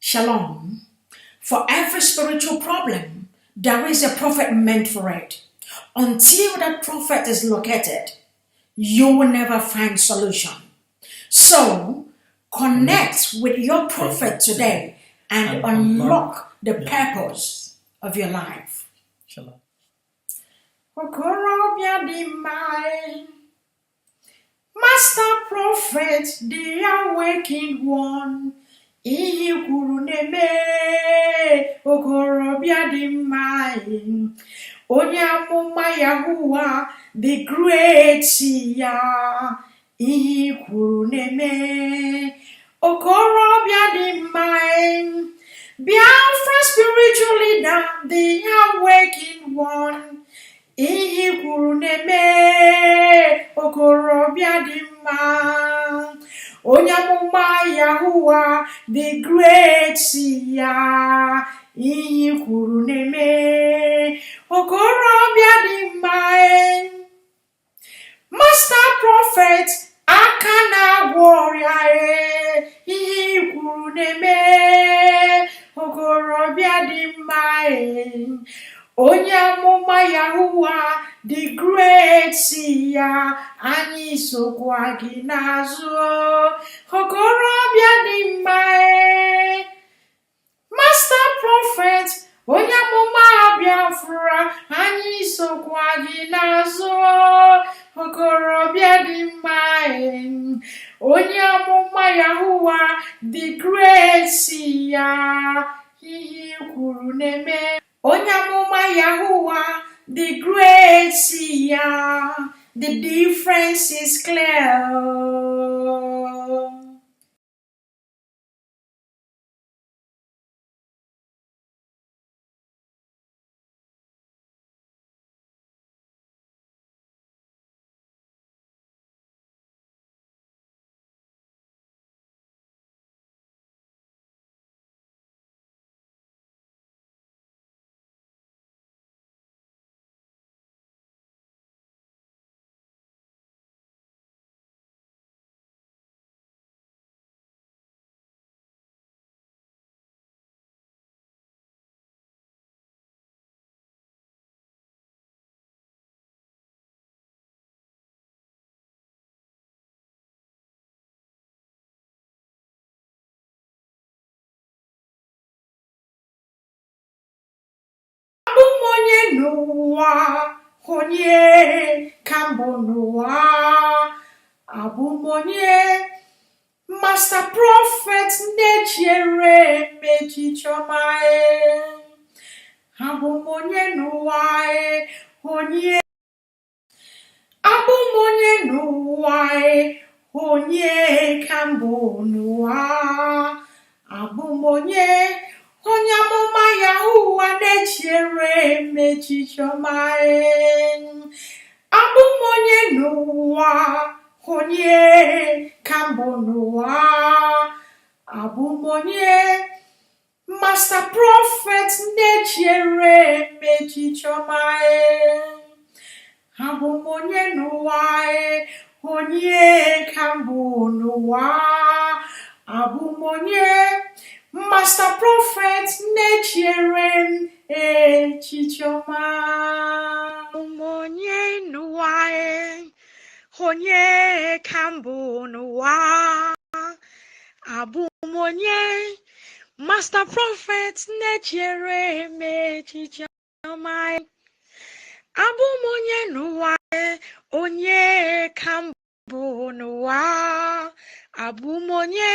Shalom. For every spiritual problem, there is a prophet meant for it. Until that prophet is located, you will never find solution. So connect with your prophet today and unlock the purpose of your life. Shalom. Okorobịa dị mma e. Master Prophet, the awakened one, ihe i kwuru na-eme. Okorobịa dị mma e. Onye amụma Yahuwa the great ya, ihe i kwuru na-eme. Okorobịa dị mma e. Biafra spiritual leader, the awakened one, ihe i kwuru na-eme. Okorobịa dị mma, onye amụma Yahuwa the great ya, ihe i kwuru na-eme. Okorobịa dị mma e. Master Prophet, aka na-agwọ ọrịa e, ihe i kwuru na-eme. Okorobịa dị mma e. Onye amụma Yahuwa the great ya, anyị sokwa gị n'azụ. Okorobịa dị mma e. Master Prophet, onye amụma Biafra, anyị sokwa gị n'azụ. Okorobịa dị mma e. Onye amụma Yahuwa the great ya, ihe i kwuru na-eme. Onye amụma Yahuwa the great ya, the difference is clear. Abụ m onye n'ụwa, onye ka mbụ n'ụwa. Abụ m onye. Master Prophet na-echere m echiche ọma e. Abụ m onye n'ụwa e, onye. Abụ m onye n'ụwa e, onye ka mbụ n'ụwa. Abụ m onye. Onye amụma Yahuwa na-echere m echiche ọma e. Abụ m onye n'ụwa, onye ka mbụ n'ụwa. Abụ m onye. Master Prophet na-echere m echiche ọma e. Abụ m onye n'ụwa e, onye ka mbụ n'ụwa. Abụ m onye. Master Prophet na-echere m echiche ọma. Abụ m onye n'ụwa e, onye ka mbụ n'ụwa. Abụ m onye. Master Prophet na-echere m echiche ọma. Abụ m onye n'ụwa, onye ka mbụ n'ụwa. Abụ m onye.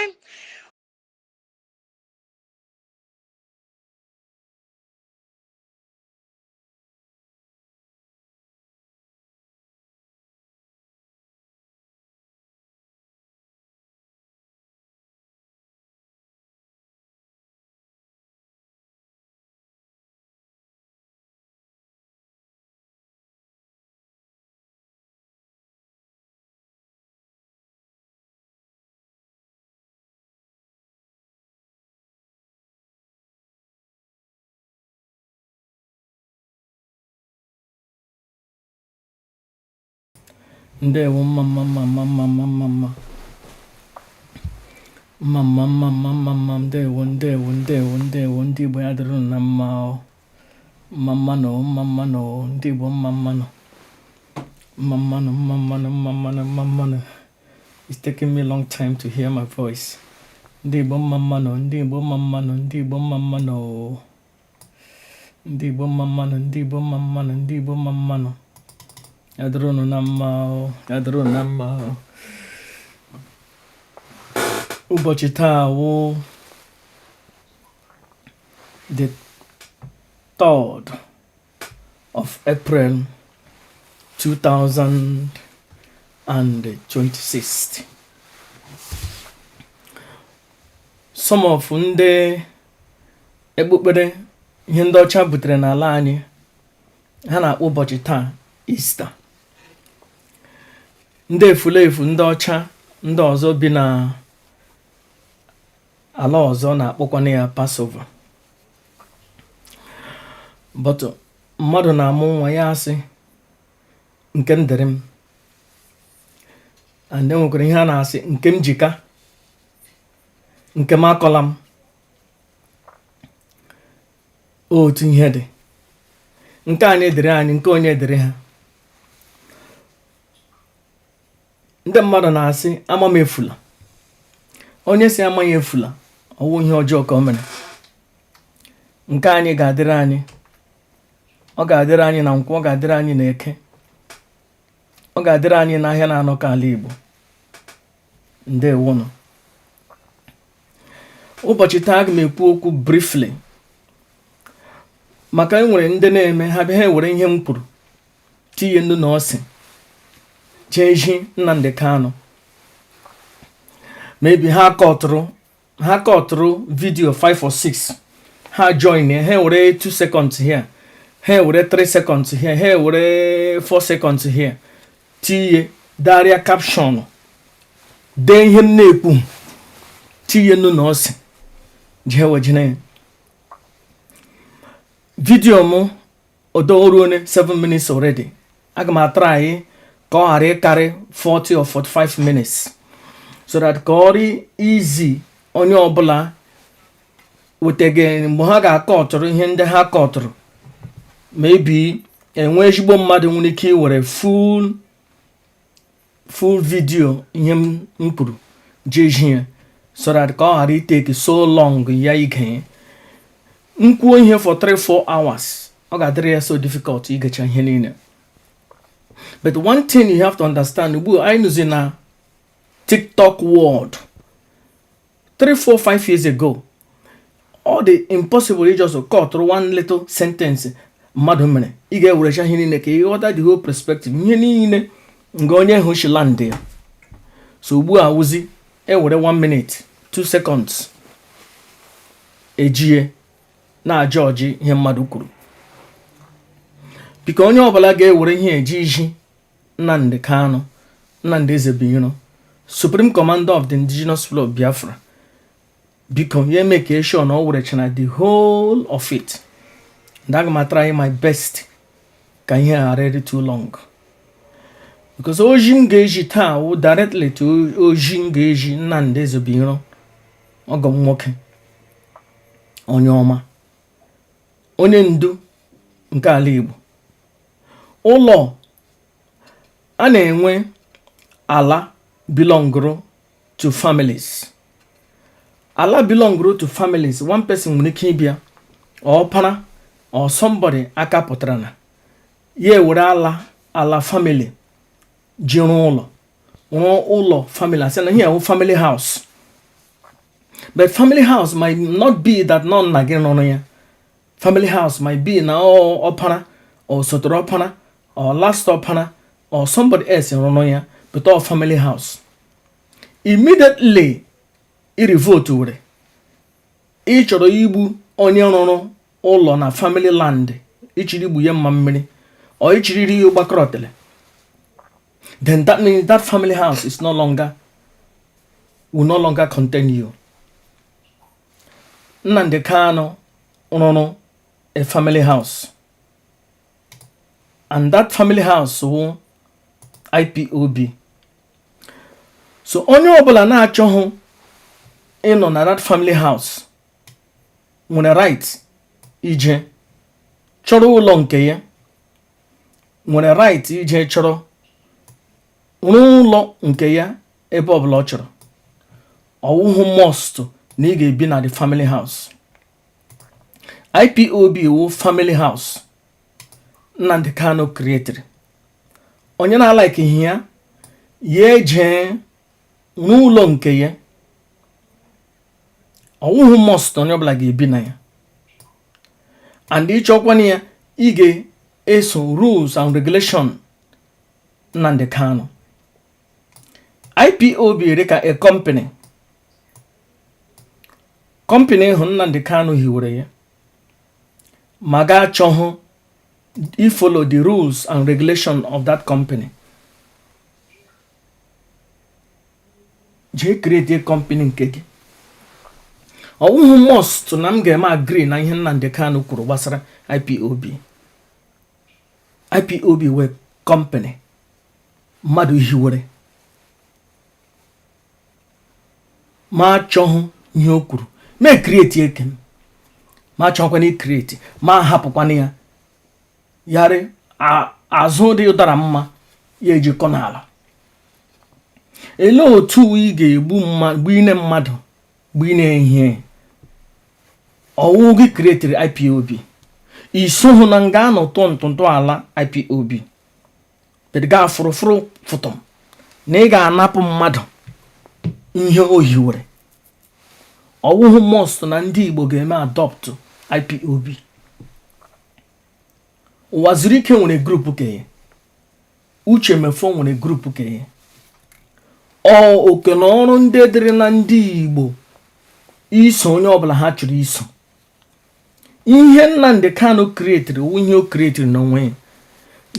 Ndewo, mma mma mma mma mma mma mma mma. Mma mma mma mma mma mma. Ndewo, ndewo, ndewo, ndewo. Ndị Igbo, ya dịrị unu na mma o. Mma mma nọ, mma mma nọ. Ndị Igbo, mma mma nọ, mma mma nọ, mma mma nọ, mma mma nọ, mma mma nọ. It's taking me a long time to hear my voice. Ndị Igbo, mma mma nọ. Ndị Igbo, mma mma nọ. Ndị Igbo, mma mma nọ. Ndị Igbo, mma mma nọ. Ndị Igbo, mma mma nọ. Ndị Igbo, mma mma nọ. Ya dịrị unu na mma o. Ya dịrị unu na mma o. Ụbọchị taa wụ the 3rd of April 2026. Some of ndị ekpukpere ihe ndị ọcha butere n'ala anyị, ha na-akpọ ụbọchị taa Easter. Ndị efulefu ndị ọcha ndị ọzọ bi na ala ọzọ na-akpọkwana ya Passover. But mmadụ na-amụ nwa ya, asị nke m dịrị m, and enwekwara ihe a na-asị nke m jika, nke m akọla m. Otu ihe dị, nke anyị dịrị anyị, nke onye dịrị ha. Ndị mmadụ na-asị ama m efula. Onye si ama ya efula, ọwụ ihe ọjọọ ka o mere. Nke anyị ga-adịrị anyị, ọ ga-adịrị anyị na nkwọ, ọ ga-adịrị anyị na eke, ọ ga-adịrị anyị n'ahịa na-anọ ka ala Igbo. Ndewonụ. Ụbọchị taa, aga m ekwu okwu briefly maka e nwere ndị na-eme ha bịa, ha ewere ihe m kwuru tinye nnu na ose jee ji Nnamdi Kanu. Maybe ha kọtụrụ video 5 or 6, ha join ya, ha ewere 2 seconds here, ha ewere 3 seconds here, ha ewere 4 seconds here, tinye daria caption, dee ihe m na-ekwu, tinye nnu na ose jee wejine ya. Video m odoruone 7 minutes already. Aga m atry ka ọ ghara ịkarị 40 or 45 minutes so that ka ọ dị easy onye ọbụla wetaghị mgbe ha ga-akọtụrụ ihe ndị ha kọtụrụ. Maybe enwe ezigbo mmadụ nwere ike iwere full video ihe m kwuru jeji ya so that ka ọ ghara itake so long ya ige. M kwuo ihe for 3-4 hours, ọ ga-adịrị ya so difficult igecha ihe niile. But one thing you have to understand, ugbu a anyị nụzi na TikTok world. 3 4 5 years ago, ọ dị impossible just cut one little sentence mmadụ mere. Ị ga-ewerecha ihe niile ka ị ghọta the whole perspective, ihe niile nga onye hụ shi land ya. So ugbu a wụzi ewere 1 minute, 2 seconds, ejie na-aja ọjị ihe mmadụ kwuru. Biko, onye ọbụla ga-ewere ihe eji iji Nnamdi Kanu, Nnamdi Ezebiro, Supreme Commander of the Indigenous People of Biafra, biko ya eme ka sure na ọ werechara the whole of it. And aga m try my best ka ihe ghara ịdị too long because oji m ga-eji taa wụ directly to oji m ga-eji Nnamdi Ezebiro, ọgọ m nwoke, onye ọma, onye ndu nke ala Igbo. Ụlọ a na-enwe ala belongụrụ to families, ala belongụrụ to families. One person nwere ike ịbịa, ọpara or somebody aka pụtara na ya ewere ala family ji rụọ ụlọ, rụọ ụlọ family, asị na ihe wụ family house. But family house might not be that nọ nna gị rụrụ ya. Family house might be na ọpara or sotere ọpara or last ọpara or somebody else rụrụ ya, but all family house. Immediately i revolt were ị chọrọ igbu onye rụrụ ụlọ na family land, ichiri igbu ya mma mmiri or ichiriri ya ụgbakọrọtele, then that means that family house is no longer will no longer contain you. Nnamdi Kanu rụrụ a family house, and that family house wụ IPOB. So onye ọbụla na-achọghị Ịnọ na that family house nwere right ije chọrọ ụlọ nke ya, nwere right ije chọrọ rụọ ụlọ nke ya ebe ọbụla ọ chọrọ. Ọwụhụ must na ị ga-ebi na the family house. IPOB wụ family house Nnamdi Kanu created. Onye na-alike ihe ya, ya ejee n'ụlọ nke ya. Ọwụhụ must onye ọbụla ga-ebi na ya. And ịchọkwana ya, ị ga-eso rules and regulation Nnamdi Kanu. IPOB dị ka a company. Company ahụ Nnamdi Kanu hiwere ya, ma ga achọghụ follow the rules and regulation of that company, jee create company nke gị. Ọwụhụ must na m ga-eme agree na ihe Nnamdi Kanu kwuru gbasara IPOB. IPOB wụ company mmadụ hiwere. Ma achọghị ihe o kwuru, ma create eke m. Ma achọghịkwana icreate, ma ahapụkwana ya. Yarị azụ dị ụdara mma ya ejikọ n'ala. Elee otu ị ga-egbu gbuine mmadụ, gbuine ihe ọwụ gị createri IPOB? Isohụ na nga anọ tụọ ntụntụ ala IPOB, but gaa fụrụfụrụ fụtọm na ị ga-anapụ mmadụ ihe o hiwere. Ọwụhụ must na ndị Igbo ga-eme adopt IPOB. Ụwazuruike nwere group ke ya, Uche Mefor nwere group ke ya. Ọ oke na ọrụ ndị dịrị na ndị Igbo iso onye ọbụla ha chọrọ iso. Ihe Nnamdi Kanu createri wụ ihe o createri n'onwe ya.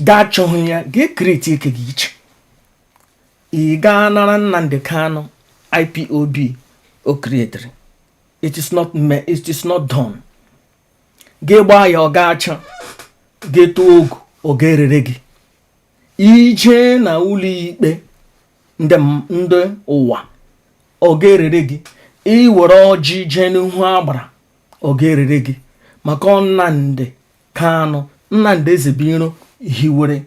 Ga-achọghị ya, ga-ecreate eke gị iche. Ị gaa nara Nnamdi Kanu IPOB o createri? It is not done. Gị gbaa ya, ọ ga-acha. Gị tụọ ogu, ọ ga-erere gị. Ije na ụlọ ikpe ndị ụwa, ọ ga-erere gị. Iwere ọjị jee n'ihu agbara, ọ ga-erere gị, maka Nnamdi Kanu, Nnamdi Ezebiro hiwere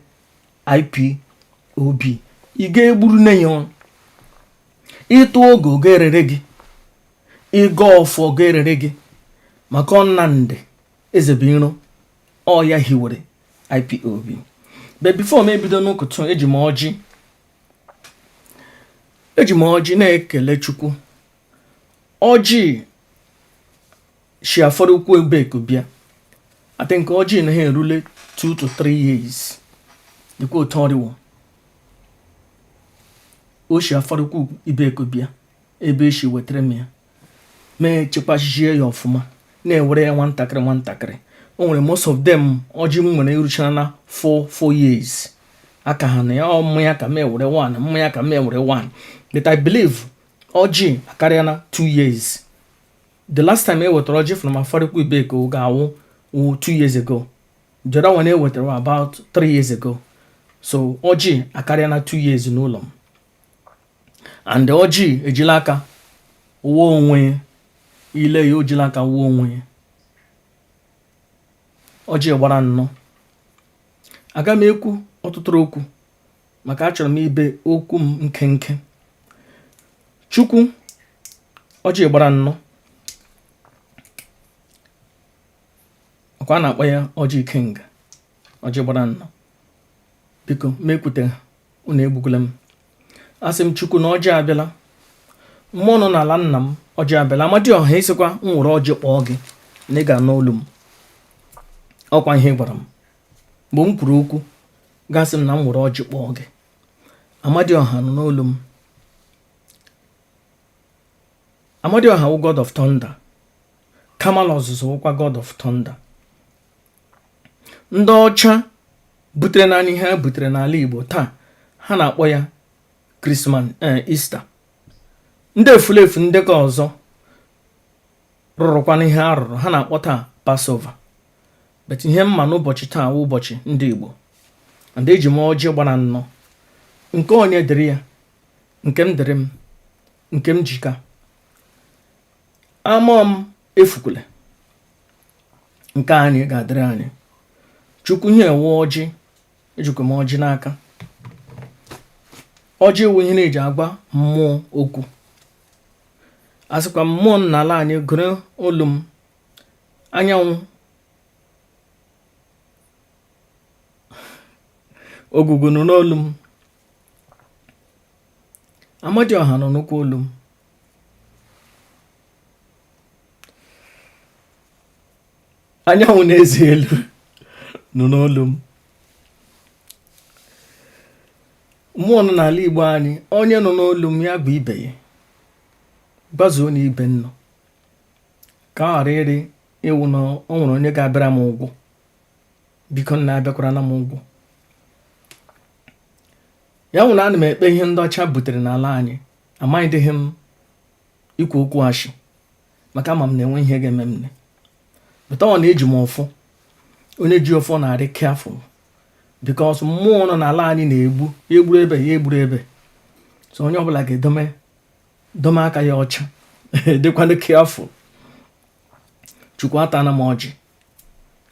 IPOB. Ị ga-egburu nne ya, ịtụ oge, ọ ga-erere gị. Ịga ọfọ, ọ ga-erere gị, maka Nnamdi Ezebiro, ọ ya hiwere IPOB. But before m ebido n'ụtụtụ, eji m ọjị na-ekele Chukwu. Ọjị si afọrọ ukwu Ibeku bịa. I think ọjị na ha erule 2 to 3 years. Dịkwa otu ọrịwọ o si afọrọ ukwu Ibeku bịa, ebe esi wetara m ya, mee chekwachie ya ọfụma, na-ewere ya nwatakịrị nwatakịrị. O nwere most of them, ọjị m nwere eruchara na 4 4 years aka ha na ya. Ọ mmanya ka m ewere one, mmanya ka m ewere one, but I believe ọjị akarịa na 2 years. The last time e wetara ọjị from Afarukwu Ibeku ga-awụ wụ 2 years ago. The other one e wetara about 3 years ago. So ọjị akarịa na 2 years n'ụlọ m, and ọjị ejila aka wụọ onwe ya. Ile ya, o jila aka wụọ onwe ya. Ọjị gbara nnọọ. Aga m ekwu ọtụtụ okwu, maka achọrọ m ibe okwu m nkenke. Chukwu, ọjị gbara nnọọ, ọkwa a na-akpọ ya ọjị ikenga, ọjị gbara nnọọ. Biko, m ekwute unu egbukwala m. Asị m Chukwu na ọjị abịala. Mmụọ nọ n'ala nna m, ọjị abịala. Amadioha, ịsịkwa m were ọjị kpọọ gị na ị ga-anụ olu m. Ọkwa ihe gwara m mgbe m kwuru okwu, gasị m na m were ọjị kpọọ gị. Amadioha nọ n'olu m. Amadioha wụ god of thunder. Kamal ọzụzụ wụkwa god of thunder. Ndị ọcha butere naanị ihe ha butere n'ala Igbo taa, ha na-akpọ ya Christmas, Easter. Ndị efulefu ndị ka ọzọ rụrụkwana ihe a rụrụ, ha na-akpọ taa Passover. But ihe mma n'ụbọchị taa wụ ụbọchị ndị Igbo, and eji m ọjị gbara nnọọ. Nke onye dịrị ya, nke m dịrị m, nke m jika. Ama m efukwele nke anyị ga-adịrị anyị. Chukwu, ihe ewe ọjị, ejikwa m ọjị n'aka. Ọjị wụ ihe na-eji agwa mmụọ okwu. Asịkwa mmụọ n'ala anyị gụrụ olu m, anyanwụ, ogwugwu nụ n'olu m, amadioha nọ n'ụkwụ olu m. Anyanwụ na-eze elu nụ n'olu m. Mmụọ nọ n'ala Igbo anyị, onye nọ n'olu m ya gwa ibe ya, gbazuo na ibe nnọ, ka ọ ghara ịrị ịwụ na o nwere onye ga-abịara m ụgwọ. Biko nna, abịakwara na m ụgwọ. Ya nwụ na ana m ekpe ihe ndị ọcha butere n'ala anyị, amaghịdịghị m ikwu okwu ashị, maka ama m na-enwe ihe ga-eme m nne. But ọ na-eji m ọfọ. Onye ji ọfọ na-adị careful, because mmụọ nọ n'ala anyị na-egbu ya, egburu ebe ya, egburu ebe. So onye ọbụla ga-edome dome aka ya ọcha, dịkwanụ careful. Chukwu, atana m ọjị,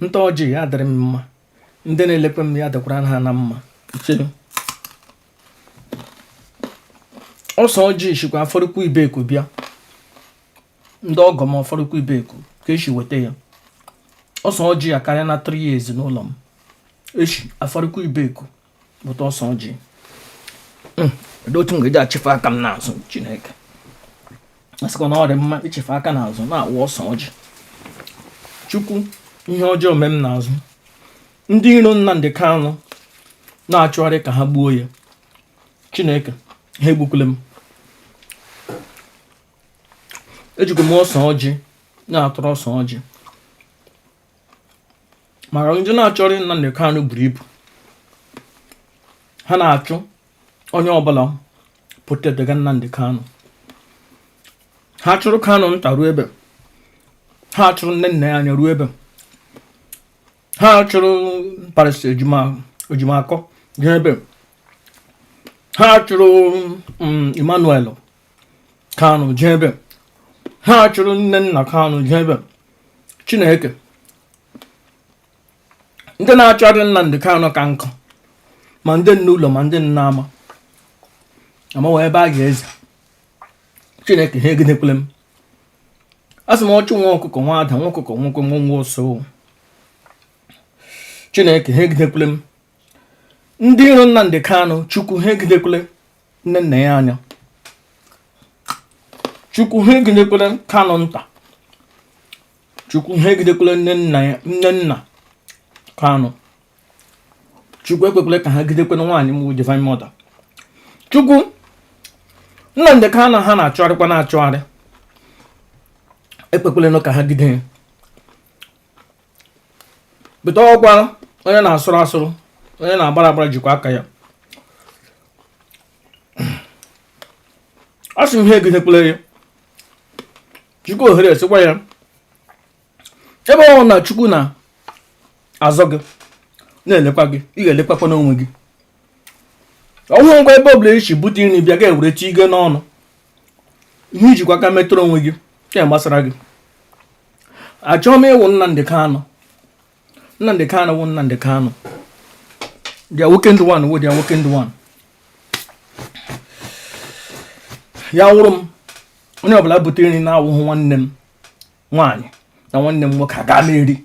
nta ọjị ya dịrị m mma, ndị na-elekwe m ya dịkwara ha na mma. Ọsọ ọjị shikwa Afaraukwu Ibeku bịa, ndị ọgọ m Afaraukwu Ibeku ka esi weta ya. Ọsọ ọjị ya karịa na 3 years n'ụlọ m. Eshi Afaraukwu Ibeku bụta ọsọ ọjị. Otu m ga-eji achịfe aka m n'azụ. Chineke, asịkwa na ọ dị mma ichefe aka n'azụ na-awụ ọsọ ọjị. Chukwu, ihe ọjọọ mee m n'azụ, ndị iro Nnamdi Kanu na-achụgharị ka ha gbuo ya, Chineke, ha egbukwule m. Ejikwa m ọsọ ọjị na-atụrụ ọsọ ọjị maka ndị na-achọrọ Nnamdi Kanu buru ibu. Ha na-achụ onye ọbụla protectga Nnamdi Kanu. Ha chụrụ Kanu nta ruo ebe ha chụrụ nne nna ya anya, ruo ebe ha chụrụ Barrister Ejimakor, jee ebe ha chụrụ Emmanuel Kanu, jee ebe ha chụrụ nne nna Kanu, jee ebe. Chineke, ndị na-achọrọ Nnamdi Kanu ka nkụ, ma ndị nne ụlọ ma ndị nna ama amawa ebe a ga-eze. Chineke, ha egidekwele m. Asị m ọchụ nwa ọkụkọ nwa ada, nwa ọkụkọ nwoke nwa nwa ọsọ. Chineke, ha egidekwele m. Ndị iro Nnamdi Kanu, Chukwu, ha egidekwele nne nna ya anya. Chukwu, ha egidekwele Kanu nta. Chukwu, ha egidekwele nne nna ya, nne nna Kanu. Chukwu, ekwekwele ka ha gidekwele nwaanyị m, Divine Mother. Chukwu, Nnamdi Kanu ha na-achọgharịkwa na-achọgharị, ekpekwelenụ ka ha gide ya. Bute ọkwa onye na-asụrụ asụrụ, onye na-agbara agbara jikwa aka ya. Asị m ha egidekwele ya. Chukwu ohere esikwa ya ebe ọ na Chukwu na-azọ gị, na-elekwa gị, ị ga-elekwakwa n'onwe gị. Ọhụụ ngwa ebe ọbụla esi bute nri bịa ga-ewere tige n'ọnụ, ihe ijikwa aka metụrụ onwe gị ya gbasara gị. Achọghị m ịwụ Nnamdi Kanu. Nnamdi Kanu wụ Nnamdi Kanu. The awakened one wụ the awakened one. Ya wụrụ m, onye ọbụla bute nri na-awụghị nwanne m nwaanyị na nwanne m nwoke aga m eri.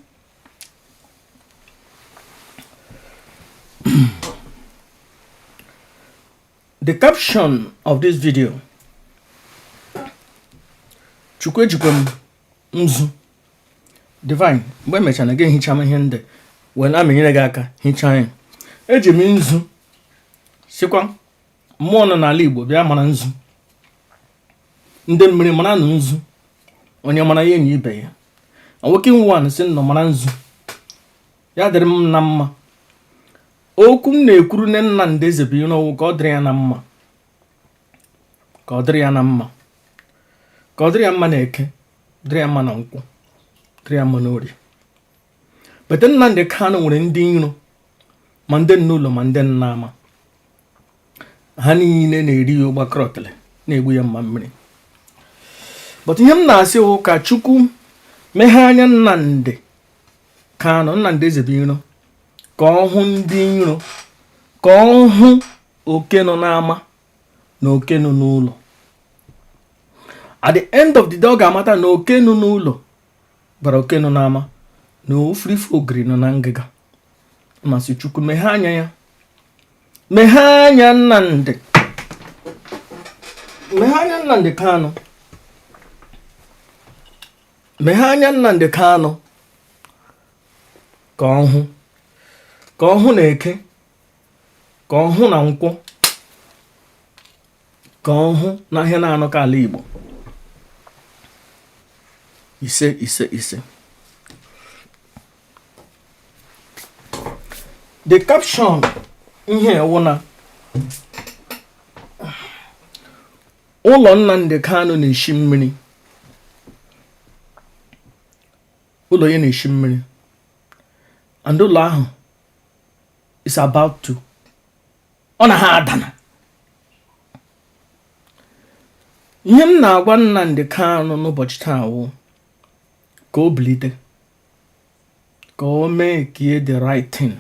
The caption of this video: Chukwu, ejikwa m nzu divine. Mgbe emechara gị ehicha m ihe ndị wee na-amịnyere gị aka hichaa ya. Eji m nzu sikwa mmụọ nọ n'ala Igbo bịa mara nzu, ndị mmiri mara nụ nzu, onye mara ya enyi ibe ya. Awakened one si nnọ mara nzu ya dịrị m na mma. Okwu m na-ekwuru nne Nnamdi Ezebiro wụ ka ọ dịrị ya na mma, ka ọ dịrị ya na mma, ka ọ dịrị ya mma na eke, dịrị ya mma na nkwọ, dịrị ya mma n'orie. But Nnamdi Kanu nwere ndị iro, ma ndị nna ụlọ ma ndị nna ama. Ha niile na-eri ya ụgbakọrọtịrị, na-egbu ya mma mmiri. But ihe m na-asị wụ ka Chukwu meghee anya Nnamdi Kanu, Nnamdi Ezebiro, ka ọ hụ ndị iro, ka ọ hụ oke nọ n'ama na oke nọ n'ụlọ. At the end of the day, ọ ga-amata na oke nọ n'ụlọ gwara oke nọ n'ama na ofurife ogiri nọ na ngịga. M sị Chukwu meghee anya ya, meghee anya Nnamdi, meghee anya Nnamdi Kanu, meghee anya Nnamdi Kanu, ka ọ hụ, ka ọ hụ na eke, ka ọ hụ na nkwọ, ka ọ hụ na ahịa na-anọ ka ala Igbo. Ise, ise, ise. The caption ihe wụ na ụlọ Nnamdi Kanu na-eshi mmiri, ụlọ ya na-eshi mmiri, and ụlọ ahụ is about to, ọ na ha adana. Ihe m na-agwa Nnamdi Kanu n'ụbọchị taa wụ ka o bilite, ka o mee ka the right thing,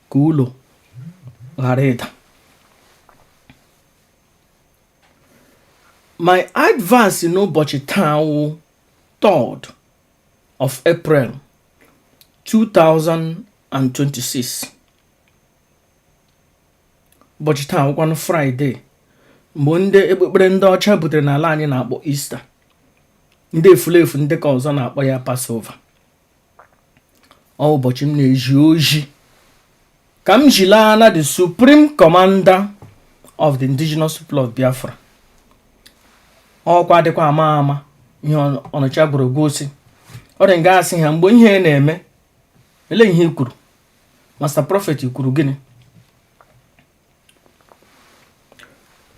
ka ụlọ ghara ịda. My advice n'ụbọchị taa wụ 3rd of April 2026. Ụbọchị taa wụkwanụ Friday, mgbe ndị ekpekpere ndị ọcha butere n'ala anyị na-akpọ Easter, ndị efulefu ndị ka ọzọ na-akpọ ya Passover. Ọ ụbọchị m na-eji oji ka m jilaa na the Supreme Commander of the Indigenous People of Biafra. Ọkwa adịkwa ama ama ihe ọnọcha gwuru gosi ọ dị nga asị ha mgbe ihe na-eme, ele ihe i kwuru? Master Prophet kwuru gịnị?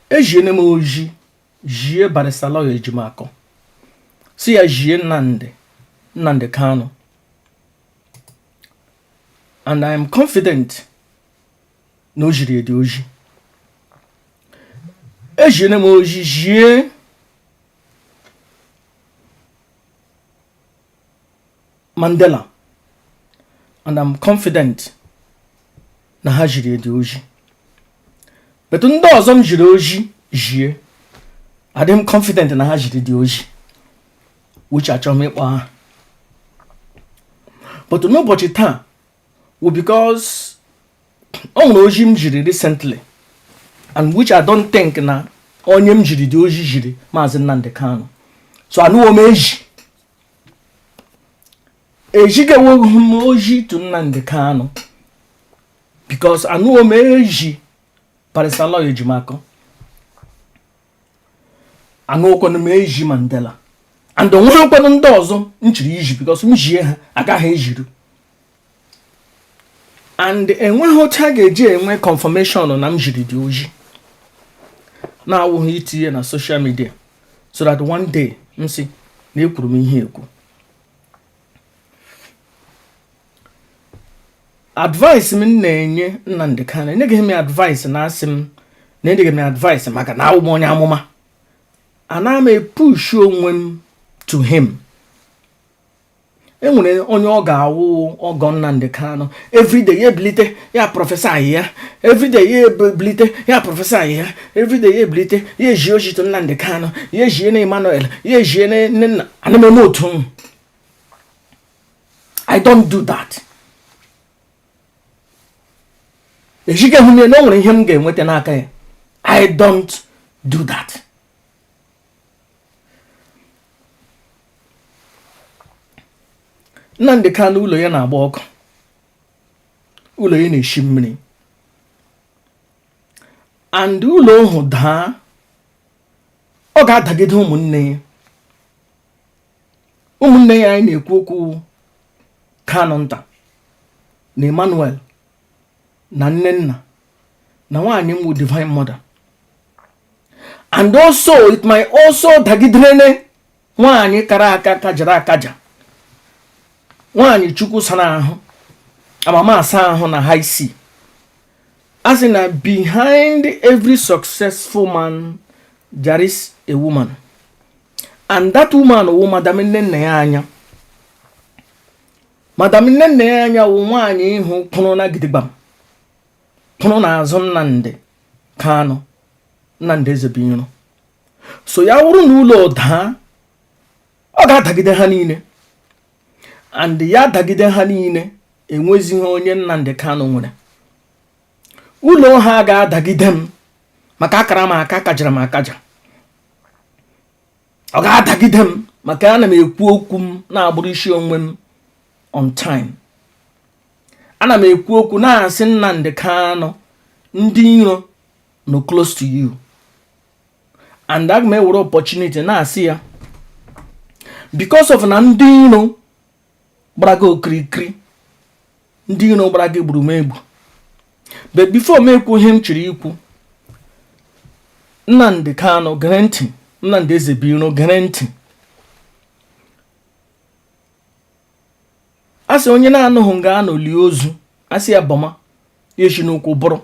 Ejiene m oji jie Barrister Lawyer Ejimakor, si ya jie Nnamdi Kanu, and I am confident na o jiri edi oji. Ejiene m oji jie Mandela, and I'm confident na ha jiri edi oji. But ndị ọzọ m jiri oji jie, adị m confident na ha jiri dị oji, which achọghị m ịkpọ ha. But n'ụbọchị taa wụ because o nwere oji m jiri recently, and which I don't think na onye m jiri dị oji jiri Maazị Nnamdi Kanu. So anụwo m eji ejigewoghị m oji to Nnamdi Kanu, because anụwo m eji Barrister Lawyer Ejimakor, anụwokwanụ m eji Mandela, and onweghịkwanụ ndị ọzọ m chiri iji, because m jie ha agaghị ejiru, and enweghị otu a ga-eji enwe confirmation na m jiri dị oji na-awụghị itinye na social media, so that one day m sị na ekwuru m ihe ekwu. Advice m na-enye Nnamdi Kanu, enyeghị m advice na asị m na enyeghị m advice maka na awụ m onye amụma. Ana m epush onwe m to him. E nwere onye ọ ga-awụ ọgọ Nnamdi Kanu, everyday ya ebilite ya prophesy ya, everyday ya ebilite ya prophesy ya, everyday ya ebilite ya ejie oji to Nnamdi Kanu, ya ejie na Emmanuel, ya ejie na nne nna. Ana m eme otu m, I don't do that. Ejighị m ya na o nwere ihe m ga-enweta n'aka ya. I don't do that. Nnamdi Kanu, ụlọ ya na-agba ọkụ, ụlọ ya na-eshi mmiri, and ụlọ ahụ daa, ọ ga-adagide ụmụnne ya. Ụmụnne ya anyị na-ekwu okwu, Kanu nta na Emmanuel na Nnenna na nwaanyị m wụ Divine Mother, and also it might also dagidere nwaanyị kara aka, kajara akaja, nwaanyị Chukwu sara ahụ, amama asa ahụ na high sea. A sị na behind every successful man there is a woman, And that woman wụ Madam Nnennaya Anya. Madam Nnennaya Anya wụ nwaanyị ihu kwụrụ na gidigbam, kwụrụ n'azụ Nnamdi Kanu, Nnamdi Ezebiro. So ya wụrụ na ụlọ daa, ọ ga-adagide ha niile, and ya dagide ha niile, enwezighị onye Nnamdi Kanu nwere. Ụlọ ha ga-adagide m maka akara m aka kajara m akaja. Ọ ga-adagide m maka ana m ekwu okwu m na-agbụrụ isi onwe m on time. Ana m ekwu okwu na-asị Nnamdi Kanu, ndị iro no close to you, and aga m ewere opportunity na-asị ya, because of na ndị iro gbara gị okirikiri, ndị iro gbara gị gburu m egbu. But before m ekwu ihe m chọrọ ikwu, Nnamdi Kanu, gere ntị. Nnamdi Ezebiro, gere ntị. A sị onye na-anụghị nga anọ lie ozu, asị ya bọma ya esi n'ụkwụ bụrụ,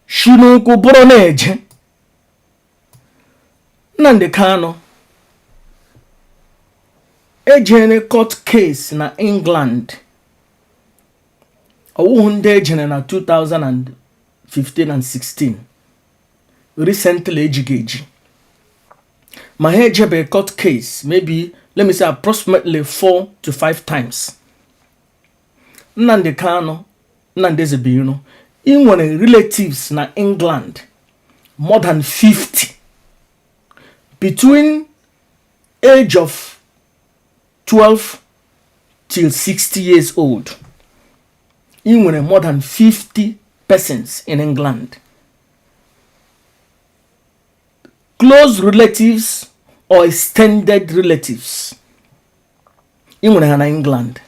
si n'ụkwụ bụrụ na-eje. Nnamdi Kanu ejere court case na England, ọwụhụ ndị ejere na 2015 and 16, recently ejighị eji ma ha ejebe court case, maybe, let me say, approximately 4 to 5 times. Nnamdi Kanu, Nnamdi Ezebiro, ị nwere relatives na England more than 50, between age of 12 till 60 years old. Ị nwere more than 50 persons in England, close relatives or extended relatives. Ị nwere ha na England.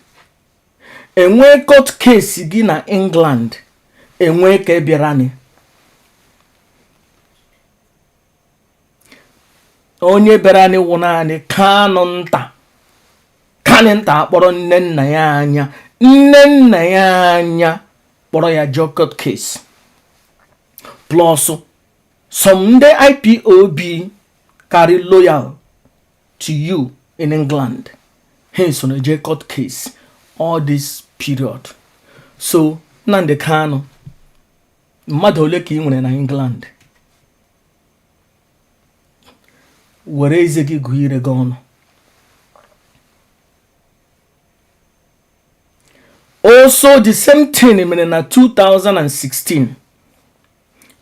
Enwee court case gị na England, enwee ka bịara onye bịara wụ naanị Kanu nta. Kanu nta akpọrọ nne nna ya anya, nne nna ya anya kpọrọ ya jee court case, plus some ndị IPOB carry loyal to you in England, ha so na jee court case all this period. So Nnamdi Kanu, mmadụ ole ka ị nwere na England? Were eze gị gụọ ire gị ọnụ. Also, the same thing mere na 2016.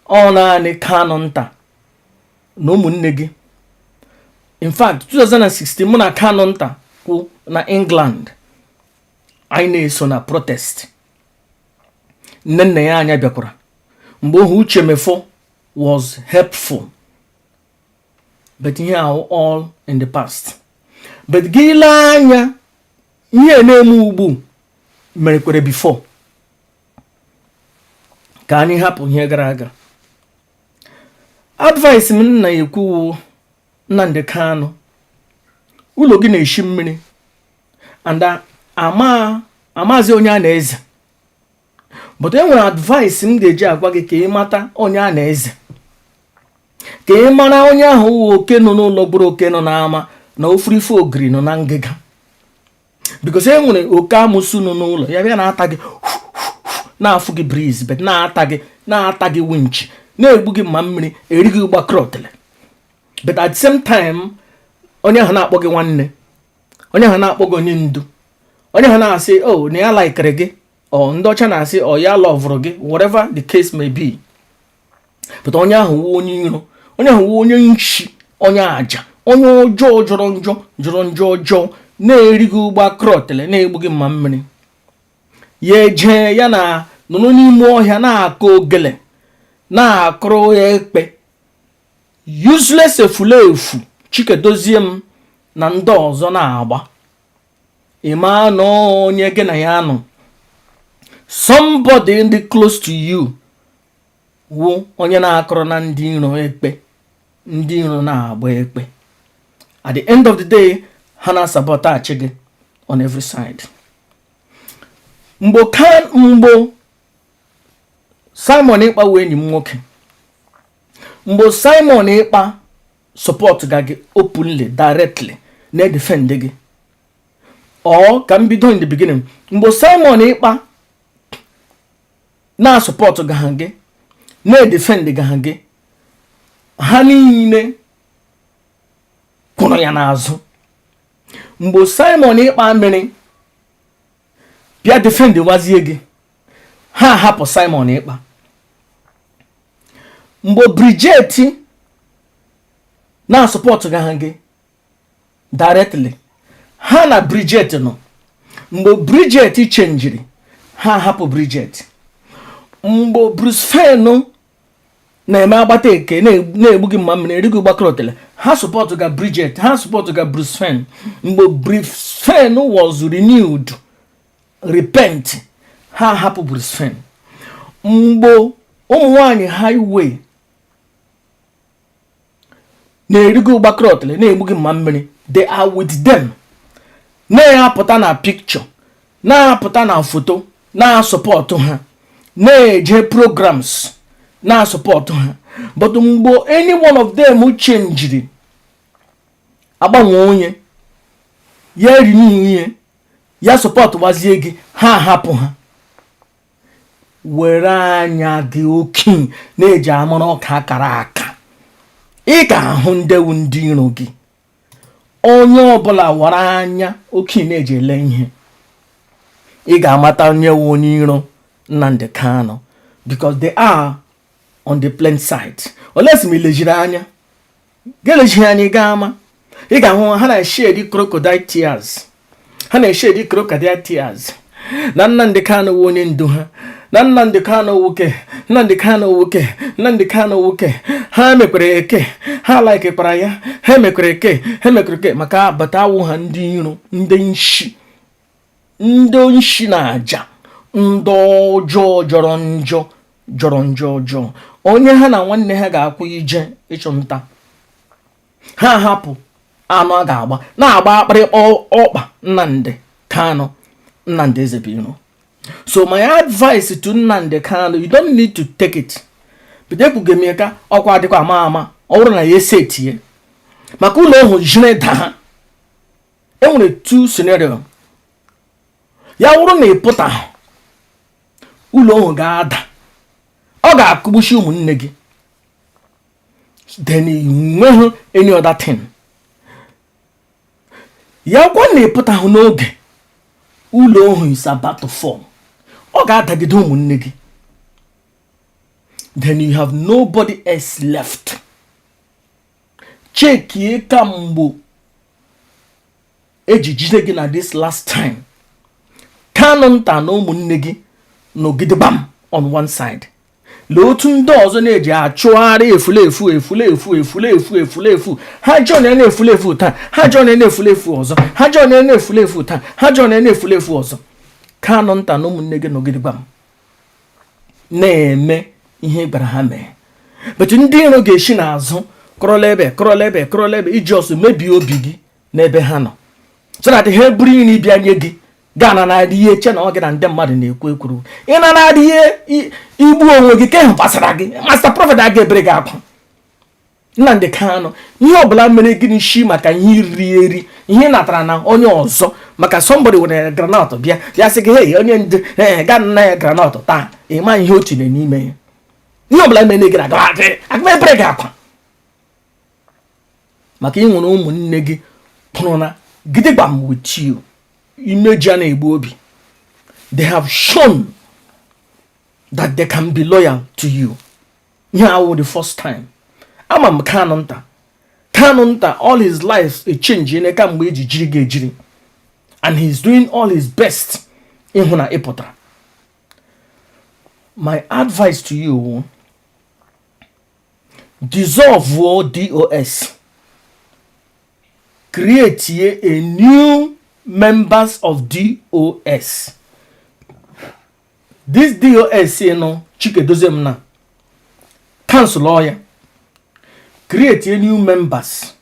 Ọ naanị Kanu nta na ụmụnne gị. In fact, 2016, mụ na Kanu nta kwụ na England, anyị na-eso na protest. Nne nna ya anya bịakwara mgbe ohu Uche Mefor was helpful, but ihe ahụ all in the past. But gị lee anya, ihe na-eme ugbu merekwere before. Ka anyị hapụ ihe gara aga. Advice m na-ekwu, Nnamdi Kanu, ụlọ gị na-eshi mmiri and ama amazi onye a na-eze, but e nwere advice m ga-eji agwa gị ka ị mata onye a na-eze, ka ị mara onye ahụ wụ oke nọ n'ụlọ gburu oke nọ n'ama na ofurife ogiri nọ na ngịga, because e nwere oke amụsụ nọ n'ụlọ ya bịa na-ata gị, na-afụ gị breeze, but na-ata gị, na-ata gị winch, na-egbu gị mma mmiri, eri gị gbakọrọtele. But at the same time, onye ahụ na-akpọ gị nwanne, onye ahụ na-akpọ gị onye ndu, onye ahụ na-asị o na ya likere gị, ọ ndị ọcha na-asị ọ ya loverụ gị, whatever the case may be, but onye ahụ wụ onye iro, onye ahụ wụ onye nshi, onye aja, onye ọjọọ, jọrọ njọ, jọrọ njọ ọjọọ, na-eri gị ụgbọ akọrọtele, na-egbu gị mma mmiri. Ya eje ya na nọrọ n'ime ọhịa na-akụ ogele, na-akụrụ ya ekpe, useless efulefu Chikedozie m na ndị ọzọ na-agba. Ịma na onye gị na ya nọ, somebody dị close to you, wụ onye na-akụrụ na ndị iro ekpe, ndị iro na-agba ekpe. At the end of the day, ha na-asabotage gị on every side. Mgbe Simon Ekpa wụ enyi m nwoke, mgbe Simon Ekpa Support ga gị openly, directly na-edefend gị. Ọ ka m bido in the beginning, mgbe Simon Ekpa na-asupport ga ha gị, na-edefend ga ha gị, ha niile kwụrụ ya n'azụ. Mgbe Simon Ekpa mere bịa defend wazie gị, ha hapụ Simon Ekpa. Mgbe Bridget na-asupport ga ha gị directly, ha na Bridget nọ. Mgbe Bridget changeri, ha hapụ Bridget. Mgbe Bruce Fein na-eme agbata eke na-egbu gị mma mmiri erighị gbakọrọtele, ha support ga Bridget, ha support ga Bruce Fein. Mgbe Bruce Fein was renewed, repent, ha hapụ Bruce Fein. Mgbe ụmụ nwanyị highway na-erigo gbakọrọtele na-egbu gị mma mmiri, they are with them, na-apụta na picture, na-apụta na foto, na-asupport ha, na-eje programs, na-asupport ha. But mgbe any one of them changeri, agbanwe onye ya eri ihe ya support gbazie gị, ha hapụ ha. Were anya gị oke na-eji amara ọka akara aka, ị ga-ahụ ndewu ndị iro gị. Onye ọbụla were anya oke na-eji ele ihe, ị ga-amata onye wu onye iro Nnamdi Kanu, because they are on the plain side. Unless ma ilejiri anya ga-elejighị anya, ị ga-ama, ị ga-ahụ ha na-eshed crocodile tears, ha na-eshed crocodile tears na Nnamdi Kanu wu onye ndu ha, na Nnamdi Kanu nwoke, Nnamdi Kanu nwoke, Nnamdi Kanu nwoke. Ha mekwere eke, ha likekwara ya, ha emekwere eke, ha emekwere eke maka abata awụ ha ndị iro, ndị nshi, ndị nshi na aja, ndị ọjọọ, jọrọ njọ, jọrọ njọ ọjọọ. Onye ha na nwanne ha ga-akwụ ije ịchụ nta, ha hapụ anụ a ga-agba na-agba akpịrịkpa ọkpa Nnamdi Kanu, Nnamdi Ezebiro. So my advice to Nnamdi Kanu, you don't need to take it, but ekwughị m ya ka ọkwa adịkwa ama ama. Ọ bụrụ na ya esetie maka ụlọ ohu jiri daa, enwere two scenario. Ya wụrụ na ị pụta, ụlọ ohu ga-ada, ọ ga-akụgbuchi ụmụnne gị, then nweghị any other thing. Ya kwa na ịpụtahụ n'oge, ụlọ ohu is about to fall, ọ ga-adagide ụmụnne gị, then you have nobody else left. Chekie ka mgbe eji jide gị na this last time, Kanu nta na ụmụnne gị nọgidegbam on one side. Lee otu ndị ọzọ na-eji achụgharị efulefu, efulefu, efulefu, efulefu. Ha join ya na-efulefu taa, ha join ya na-efulefu ọzọ, ha join ya na-efulefu taa, ha join ya na-efulefu ọzọ. Kanu nta na ụmụnne gị nọgidegbam na-eme ihe gwara ha mee, but ndị iro ga-esi n'azụ kọrọla ebe, kọrọla ebe, kọrọla ebe, iji ọsọ mebie obi gị n'ebe ha nọ, so that ha eburu nri bịa nye gị, gaa na na ihe che na ọ gị na ndị mmadụ na-ekwu ekwuru. Ị na na ihe igbu onwe gị ka ịhụ gbasara gị. Master Prophet aga ebere gị akwa. Nnamdi Kanu, ihe ọbụla mere gị n'isi maka ihe iri eri, ihe ị natara na onye ọzọ, maka somebody were groundnut bịa ya sị gị, "Hey, onye ndu, ee, gaa nna ya groundnut taa," ịma ihe o tinye n'ime ya. Ihe ọbụla mere gị na aga ebere gị akwa maka ị nwere ụmụnne gị pụrụ na gidigbam with you. Imeji a na-egbu obi. They have shown that they can be loyal to you. Ihe awụ the first time ama m Kanu nta. Kanu nta all his life echange ene kamgbe eji jiri gị ejiri, and he's doing all his best ịhụ na ị pụtara. My advice to you, dissolve DOS, create a new members of DOS. This DOS nọ Chikedoziem na cancel ya, create a new members,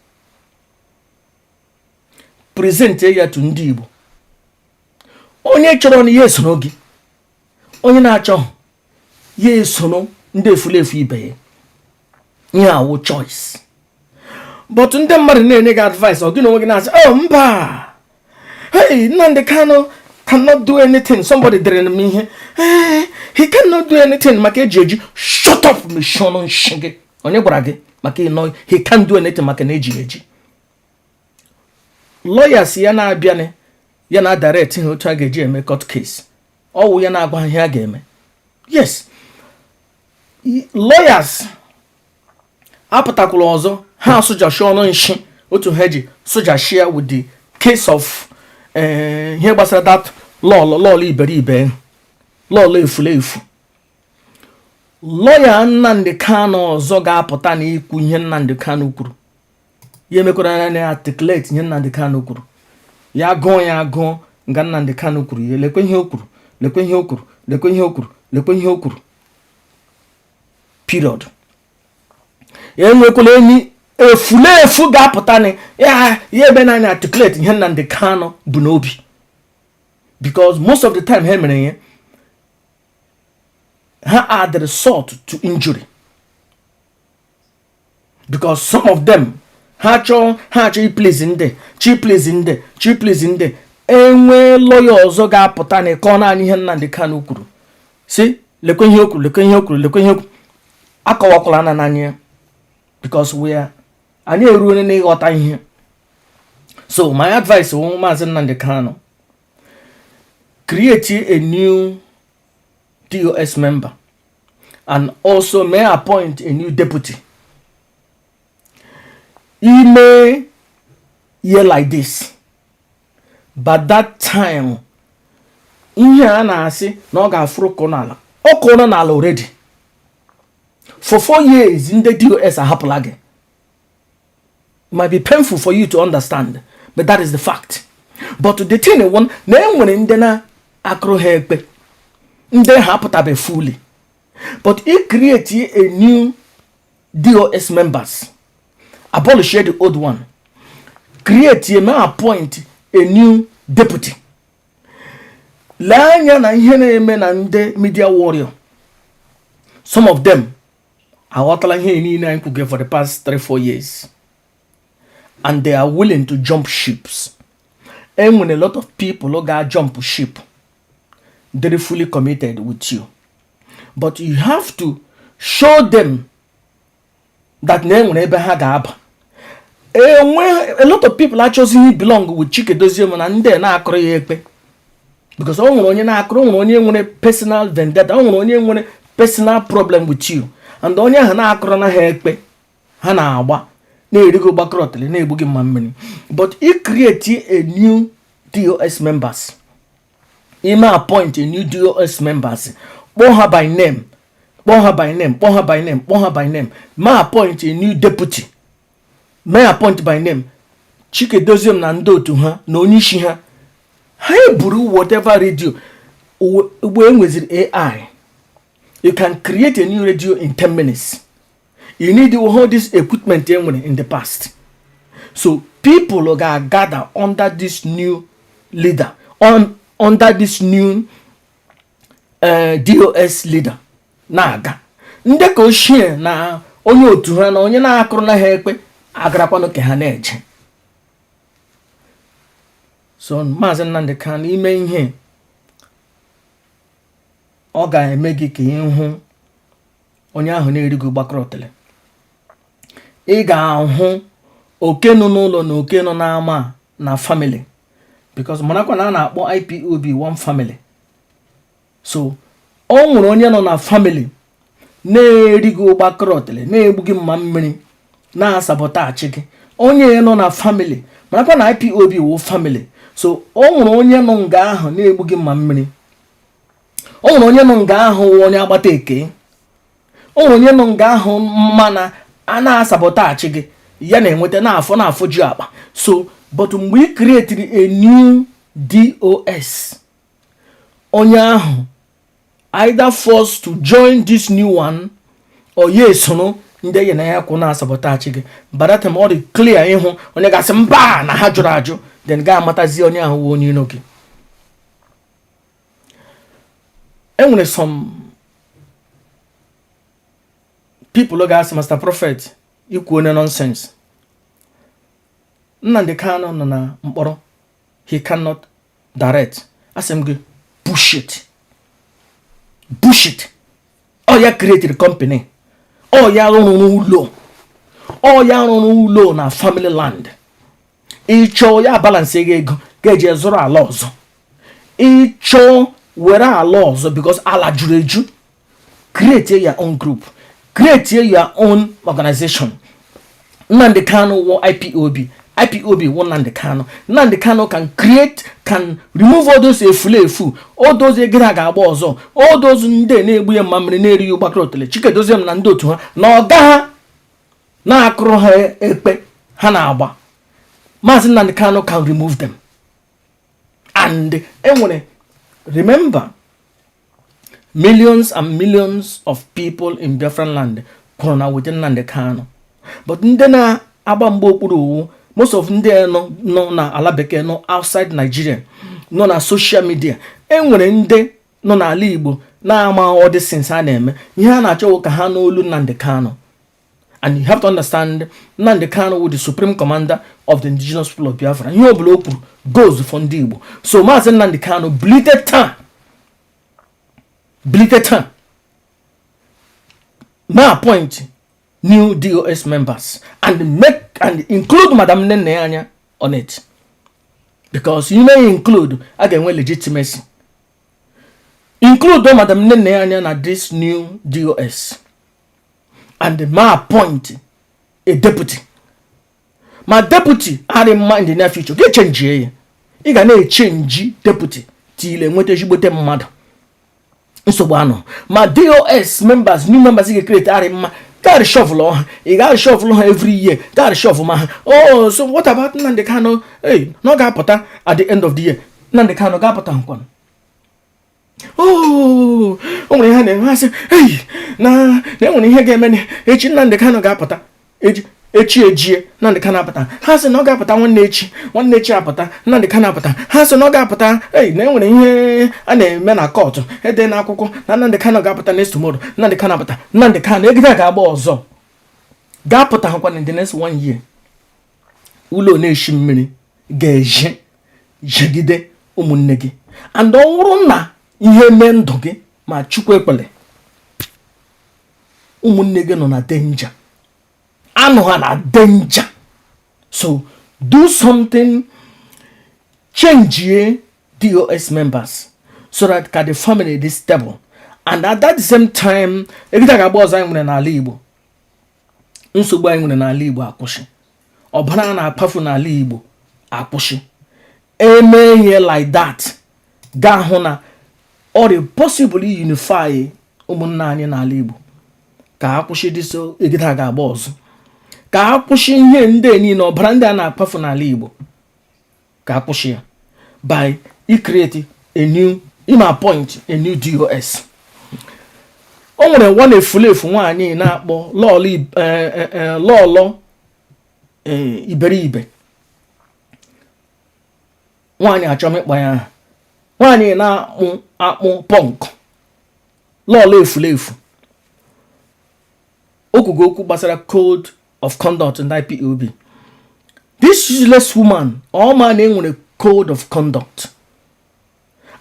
present ya to ndị Igbo. Onye chọrọ na ya esoro gị, onye na-achọ ya esoro ndị efulefu ibe ya. Ihe awụ choice. But ndị mmadụ na-enye gị advice, ọ gị na onwe gị na-asị, "Oh, mba, hey, Nnamdi Kanu cannot do anything." Somebody dere m ihe, "Hey, he cannot do anything maka eji eji." Shut up, mechie ọnụ nshi gị. Onye gwara gị maka ịnọ he can't do anything maka na eji eji? Lawyers ya na-abịanị, ya na direct ha otu a ga-eji eme court case, ọwụ ya na-agwa ha ihe a ga-eme. Yes, lawyers apụtakwala ọzọ, ha asụjashi ọnụ nshi otu ha ji sụjashia with the case of ihe gbasara that lọlọ lọlọ iberibe, lọlọ efulefu. Lọya Nnamdi Kanu ọzọ ga-apụta na ikwu ihe Nnamdi Kanu kwuru, ya emekwara na articulate ihe Nnamdi Kanu kwuru, ya gụọ, ya gụọ nga Nnamdi Kanu kwuru, ya lekwe ihe o kwuru, lekwe ihe o kwuru, lekwe ihe o kwuru, lekwe ihe o kwuru, period. Enwekwala enyi efulefu ga-apụta na ya ya ebe na articulate ihe Nnamdi Kanu bụ n'obi, because most of the time ha mere ihe ha add salt to injury, because some of them, ha chọọ i-please ndị chi, please ndị chi, please ndị enwee lọya ọzọ ga-apụta na ịkọ naanị ihe Nnamdi Kanu kwuru, si lekwe ihe o kwuru, lekwe ihe o kwuru, lekwe ihe o kwuru, akọwakwala na n'anya ya, because we are anyị eruole n'ịghọta ihe. So my advice wụ, Maazị Nnamdi Kanu, create a new DOS member and also may appoint a new deputy. Ime year like this, but that time ihe a na-asị na ọ ga-afụrụ kụ n'ala, ọ kụrụ n'ala already for 4 years. Ndị DOS ahapụla gị. It might be painful for you to understand, but that is the fact. But the thing one na enwere ndị na-akụrụ ha ekpe, ndị ha apụtabe fully, but i create a new DOS members, abolish the old one, create a may appoint a new deputy. Lee anya na ihe na-eme na ndị media warrior, some of them aghọtala ihe niile anyị kwuge for the past 3-4 years, and they are willing to jump ships. Enwere a lot of people who ga jump ship. They're fully committed with you, but you have to show them that na enwere ebe ha ga-aba. Enwe a lot of people achọzighị belong with Chikedozie na ndị na-akụrụ ya ekpe, because o nwere onye na-akụrụ, o nwere onye nwere personal vendetta, o nwere onye nwere personal problem with you, and onye ahụ na-akụrụ na ha ekpe, ha na-agba na-erigo gbakọrọtịrị, na-egbu gị mma mmiri. But i create a new DOS members, ime appoint a new DOS members, kpọọ ha by name, kpọọ ha by name, kpọọ ha by name, kpọọ ha by name, ma appoint a new deputy, may appoint by name Chikedozie na ndị otu ha na onye isi ha, ha eburu whatever radio. Ugbo enweziri AI, you can create a new radio in 10 minutes. You need all this equipment enwere in the past. So people ga-gather under this new leader, under this new DOS leader na-aga. Ndị ka ochie na onye otu ha na onye na-akụrụ na ha ekpe agarakwanụ ka ha na-eje. So Maazị Nnamdi Kanu, ime ihe ọ ga-eme gị ka ịhụ onye ahụ na-erigo gbakọrọtịrị, ị ga-ahụ oke nọ n'ụlọ na oke nọ n'ama na family, because marakwa na a na-akpọ IPOB one family. So o nwere onye nọ na family na-erigo gbakọrọtịrị, na-egbu gị mma mmiri, na-asabotage gị. Onye nọ na family, marakwa na IPOB wụ family. So o nwere onye nọ nga ahụ na-egbu gị mma mmiri, o nwere onye nọ nga ahụ wụ onye agbata eke, o nwere onye nọ nga ahụ mma na a na-asabotage gị, ya na-enweta na-afọ na-afọju akpa. So but mgbe ị creatiri a new DOS, onye ahụ either forced to join this new one or ya esoro ndị enyi na ya kwụ na-asabotage gị. By that time ọ dị clear ịhụ onye ga-asị mba na ha jụrụ ajụ, then ga-amatazi onye ahụ wụ onye iro gị. Enwere some people ga-asị, "Master Prophet, ikwu onye nonsense." Nnamdi Kanu nọ na mkpọrọ, he cannot direct. Asị m gị, bullshit, bullshit. Ọ ya created company, ọ ya rụrụ ụlọ, ọ ya rụrụ ụlọ na family land. Ịchọọ ya balance gị ego ga-eji zụrụ ala ọzọ, ịchọọ were ala ọzọ, because ala juru eju. Create your own group, create your own organization. Nnamdi Kanu wụ IPOB, IPOB wụ Nnamdi Kanu. Nnamdi Kanu can create, can remove all those efulefu, all those ego ha ga-agba ọzọ, all those ndị na-egbu ya mma mmiri, na-erighị ụgbakọrọ otele Chikedozie m na ndị otu ha na ọga ha na-akụrụ ha ekpe ha na-agba. Maazị Nnamdi Kanu can remove them. And enwere, remember, millions and millions of people in Biafran land kwụrụ na within Nnamdi Kanu, but ndị na-agba mgba okpuru owu, most of ndị nọ na ala bekee, nọ outside Nigeria, nọ na social media. Enwere ndị nọ n'ala Igbo na-ama all these things a na-eme. Ihe a na-achọ ka ha n'olu Nnamdi Kanu. And you have to understand, Nnamdi Kanu wụ the supreme commander of the Indigenous People of Biafra. Ihe ọbụla o kwuru goes for ndị Igbo. So Maazị Nnamdi Kanu, bilite taa, bilite taa na appoint new DOS members and make and include Madam Nene Anya on it, because you may include, a ga-enwe legitimacy. Include Madam Nene Anya na this new DOS and ma appoint a deputy. Ma deputy adị mma in the near future, ga-echenjie ya. Ị ga na-echenji deputy till nweta ezigbote mmadụ. Nsogbu anọ ma DOS members, new members ị ga-create arị mma, ga reshuffle ha. Ị ga reshuffle ha every year, ga reshuffle ma ha. Oh, so what about Nnamdi Kanu? Hey, na ọ ga-apụta at the end of the year. Nnamdi Kanu ga-apụta nkwanụ. Oh, o nwere ihe na-eme, asị hey, na enwere ihe ga-eme echi. Nnamdi Kanu ga-apụta echi, echi ejie, Nnamdi Kanu apụta. Ha sị na ọ ga-apụta nwanne echi, nwanne echi apụta, Nnamdi Kanu apụta. Ha sị na ọ ga-apụta. Ei, na enwere ihe a na-eme na court, ede na akwụkwọ na Nnamdi Kanu ga-apụta next tomorrow. Nnamdi Kanu apụta. Nnamdi Kanu egide ga-agba ọzọ ga-apụta hakwa in the next one year. Ụlọ na-eshi mmiri ga-eje jegide ụmụnne gị. And ọ bụrụ na ihe mee ndụ gị, ma Chukwu ekwele, ụmụnne gị nọ na danger, anụ ha na danger. So do something, change DOS members so that ka the family dị stable. And at that same time, egide ga-agba ọzọ anyị nwere n'ala Igbo, nsogbu anyị nwere n'ala Igbo akwụsị, ọbara a na-akpafu n'ala Igbo akwụsị. Eme ihe like that, gaa hụ na ọ dị possible unify ụmụnne anyị n'ala Igbo, ka a kwụsị dịso egide a ga-agba ọzọ, ka a kwụsị ihe ndị niile, ọbara ndị a na-akpafu n'ala Igbo, ka a kwụsị ya by create a new, ime appoint a new DOS. O nwere nwa efulefu nwaanyị na-akpọ lọlọ, lọlọ iberibe nwaanyị. Achọm ịkpọ ya aha. Nwaanyị na-akpụ akpụ punk, lọlọ efulefu, o kwugo okwu gbasara code of conduct ndị IPOB. This useless woman, ọ ma na enwere code of conduct,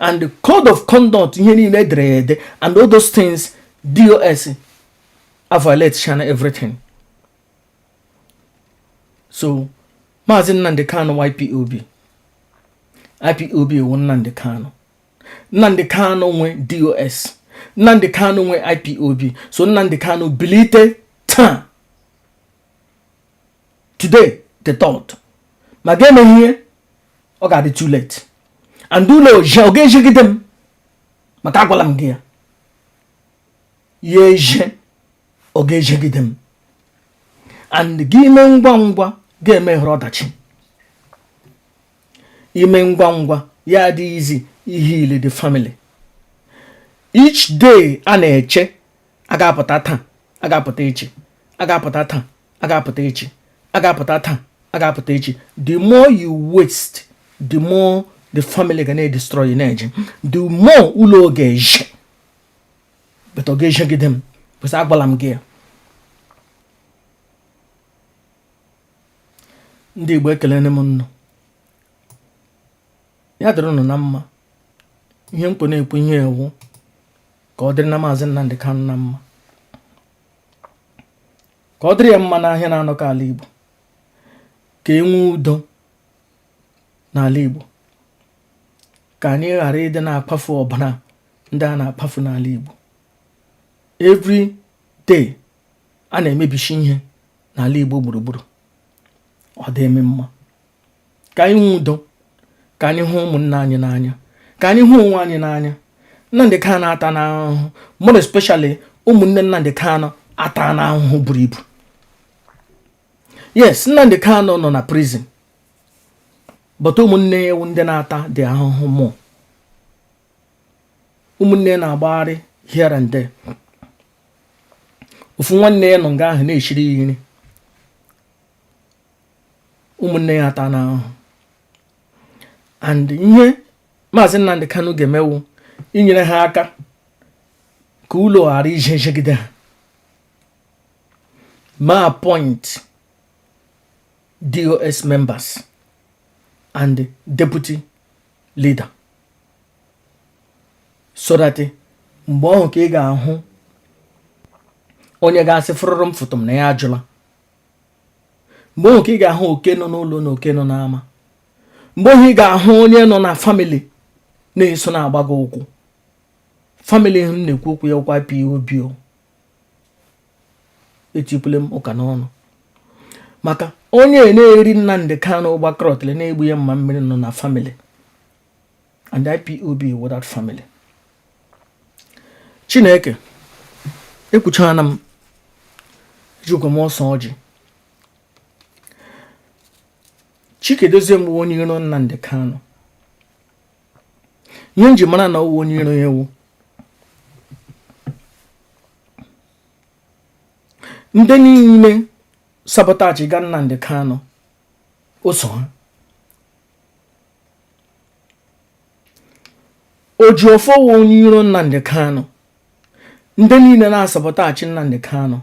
and the code of conduct, ihe niile edere ya ede, and all those things DOS a violate chana everything. So Maazị Nnamdi Kanu, IPOB, IPOB wụ Nnamdi Kanu. Nnamdi Kanu nwe DOS, Nnamdi Kanu nwe IPOB. So Nnamdi Kanu, bilite taa, today the third, ma ga-emeghị ihe, ọ ga-adị too late. And ụlọ oje ọ ga-ejigide m, maka agwala m gị ya, ya eje, ọ ga-ejegide m. And gị ime ngwa ngwa ga-emeghere ọdachi. Ime ngwa ngwa ya adịghịzi ihe ile the family. Each day a na-eche, a ga-apụta taa, a ga-apụta echi, a ga-apụta taa, a ga-apụta echi, a ga-apụta taa, a ga-apụta echi, the more you waste, the more the family ga na-edestroy na-eje, the more ụlọ ga-eje. But ọ ga-ejegide m, because agwala m gị ya. Ndị Igbo, ekelene m nnụ. Ya dịrị unu na mma. Ihe mkpo na-ekwu, ihe ewu ka ọ dịrị na Maazị Nnamdi Kanu na mma, ka ọ dịrị ya mma n'ahịa na-anọkọ ala Igbo, ka e nwee udo n'ala Igbo, ka anyị ghara ịdị na-akpafu ọbara ndị a na-akpafu n'ala Igbo every day. A na-emebichi ihe n'ala Igbo gburugburu, ọ dị eme mma. Ka anyị nwee udo, ka anyị hụ ụmụnne anyị n'anya, ka anyị hụ onwe anyị n'anya. Nnamdi Kanu ata n'ahụhụ, more especially ụmụnne Nnamdi Kanu ata n'ahụhụ buru ibu. Yes, Nnamdi Kanu nọ na prison, but ụmụnne ya ndị na-ata dị ahụhụ mụọ. Ụmụnne ya na-agbagharị here and there. Ofu nwanne ya nọ nga ahụ na-eshiri ya nri. Ụmụnne ya ata n'ahụhụ, and ihe Maazị Nnamdi Kanu ga-emewu inyere ha aka ka ụlọ ghara ije jegide ha. Ma appoint DOS members and deputy leader, so that mgbe ọhụ ka ị ga-ahụ onye ga-asị fụrụrụ m foto m na ya ajụla. Mgbe ọhụ ka ị ga-ahụ oke nọ n'ụlọ na oke nọ n'ama. Mgbe ọhụ ị ga-ahụ onye nọ na family na-eso na-agba gị ụkwụ. Family m na-ekwu okwu ya ụkwa IPOB o etikwule m ụka n'ọnụ, maka onye na-eri Nnamdi Kanu gbakọrọtịrị na-egbu ya mma mmiri nọ na family, and IPOB without family. Chineke ekwuchana m, ejikwa m ọsọ ọjị. Chikedozie m onye iro Nnamdi Kanu. Ihe m ji mara na ọwụ onye iro ya ewu, ndị niile sabotage ga Nnamdi Kanu, o so ha. Ojiọfọ wụ onye iro Nnamdi Kanu. Ndị niile na-asabotage Nnamdi Kanu,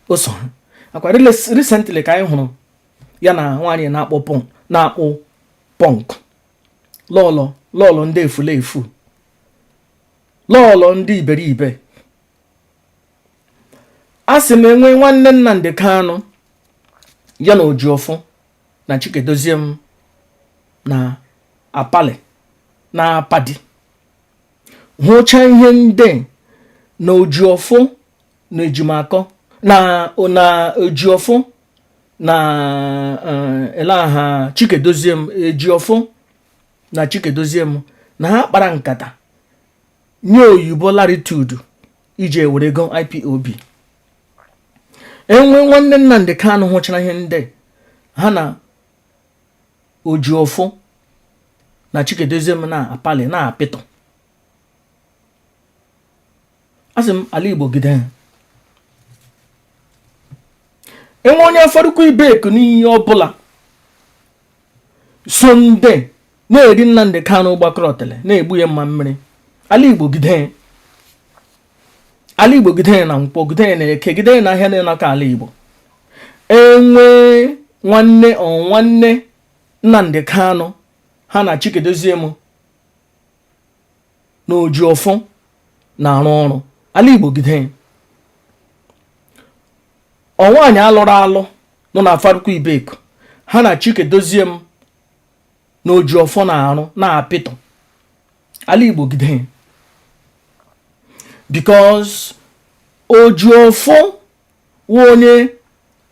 o so ha. Akwa recently ka anyị hụrụ ya na nwaanyị na-akpọ punk, na-akpụ punk, lọlọ lọlọ ndị efulefu, lọlọ ndị iberibe. A sị m, enwe nwanne Nnamdi Kanu ya na Ojiọfọ na Chikedozie m na apali na apadi hụcha ihe ndị na Ojiọfọ na Ejimakọ na Ojiọfọ na eleaha Chikedozie m, Ejiọfọ na Chikedozie m, na ha kpara nkata nye oyibo latitude iji ewere ego IPOB. Enwe nwanne Nnamdi Kanu hụchara ihe ndị ha na Ojiọfọ na Chikedozie m na-apali na-apịtọ, asị m ala Igbo gide ha. Enwe onye Afaraukwu Ibeku n'ihe ọbụla so ndị na-eri Nnamdi Kanu gbakọrọtele na-egbu ya mma mmiri, ala Igbo gide. Ala Igbo gide na nkwọ, gide na eke, gide na ahịa na-enọkọ ala Igbo. Enwe nwanne ọ nwanne Nnamdi Kanu ha na Chikedozie m na Ojiọfọ na-arụ ọrụ, ala Igbo gide. Ọ nwaanyị alụrụ alụ nọ na Afaraukwu Ibeku ha na Chikedozie m na Ojiọfọ na-arụ na-apịtọ, ala Igbo gide, because Ojiọfọ wụ onye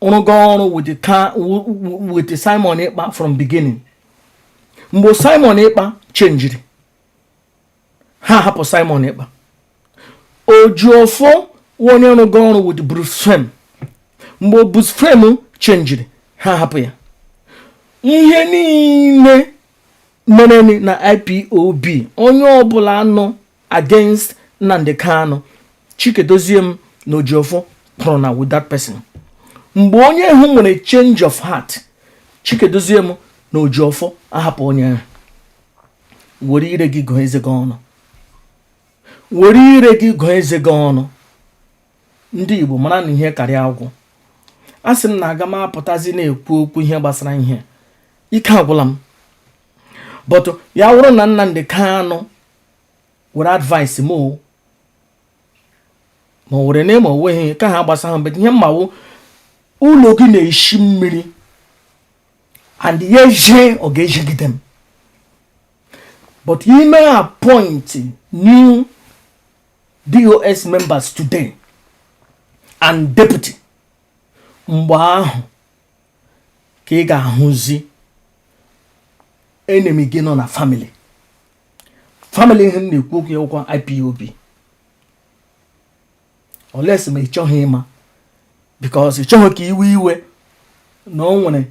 rụgo ọrụ with Simon Ekpa from beginning. Mgbe Simon Ekpa chenjiri, ha hapụ Simon Ekpa. Ojiọfọ wụ onye rụgo ọrụ with Bruce Fein. Mgbe Bruce Fein chenjiri, ha hapụ ya. Ihe niile mere na IPOB, onye ọbụla nọ against Nnamdi Kanu, Chikedozie m na Ojiọfọ kwụrụ na with that person. Mgbe onye hụ nwere change of heart, Chikedozie m na Ojiọfọ ahapụ onye ahụ. Were ire gị gụọ eze gị ọnụ, were ire gị gụọ eze gị ọnụ. Ndị Igbo, mara na ihe karịa agwụ. A sị m na aga m apụtazi na-ekwu okwu ihe gbasara ihe. Ike agwụla m. But ya wụrụ na Nnamdi Kanu were advice m o, ma o were na ma o nweghị ka ha gbasa ha, but ihe mmawo ụlọ gị na-eshi mmiri and ya eje, ọ ga-ejigide m. But ime appoint new DOS members today and deputy, mgbe ahụ ka ị ga-ahụzi enemy gị nọ na family. Family ihe m na-ekwu okwu ya ụkwa IPOB, unless ma ị chọghị ịma, because ị chọghị ka iwe iwe na o nwere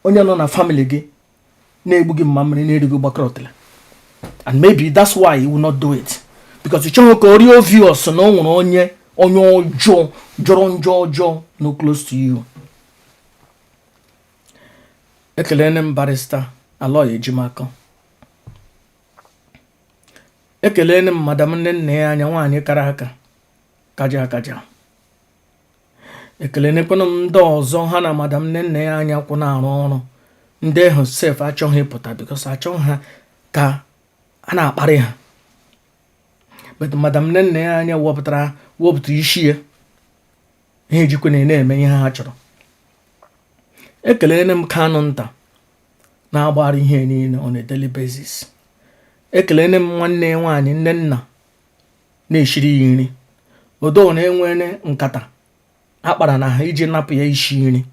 onye nọ na family gị na-egbu gị mma mmiri, na-erighị gbakọrọtala, and maybe that's why you will not do it, because ị chọghị ka o rie obvious na o nwere onye ọjọọ jọrọ njọ ọjọọ no close to you. Ekelene m Barrister Aloy Ejimakor. Ekelene m Madam nne nna ya anya, nwaanyị kara aka kaja akaja. Ekelenekwanụ m ndị ọzọ ha na Madam nne nna ya anya kwụ na-arụ ọrụ. Ndị ahụ sef achọghị ịpụta because achọghị ha ka a na-akparị ha, but Madam nne nna ya anya wepụtara isi ya, ha ejikwa na na-eme ihe ha chọrọ. Ekelene m Kanụ nta na-agbara ihe niile on a daily basis. Ekelene m nwanne ya nwaanyị nne nna na-eshiri ya nri, odo na-enwere nkata akpara na ha iji napụ ya isi nri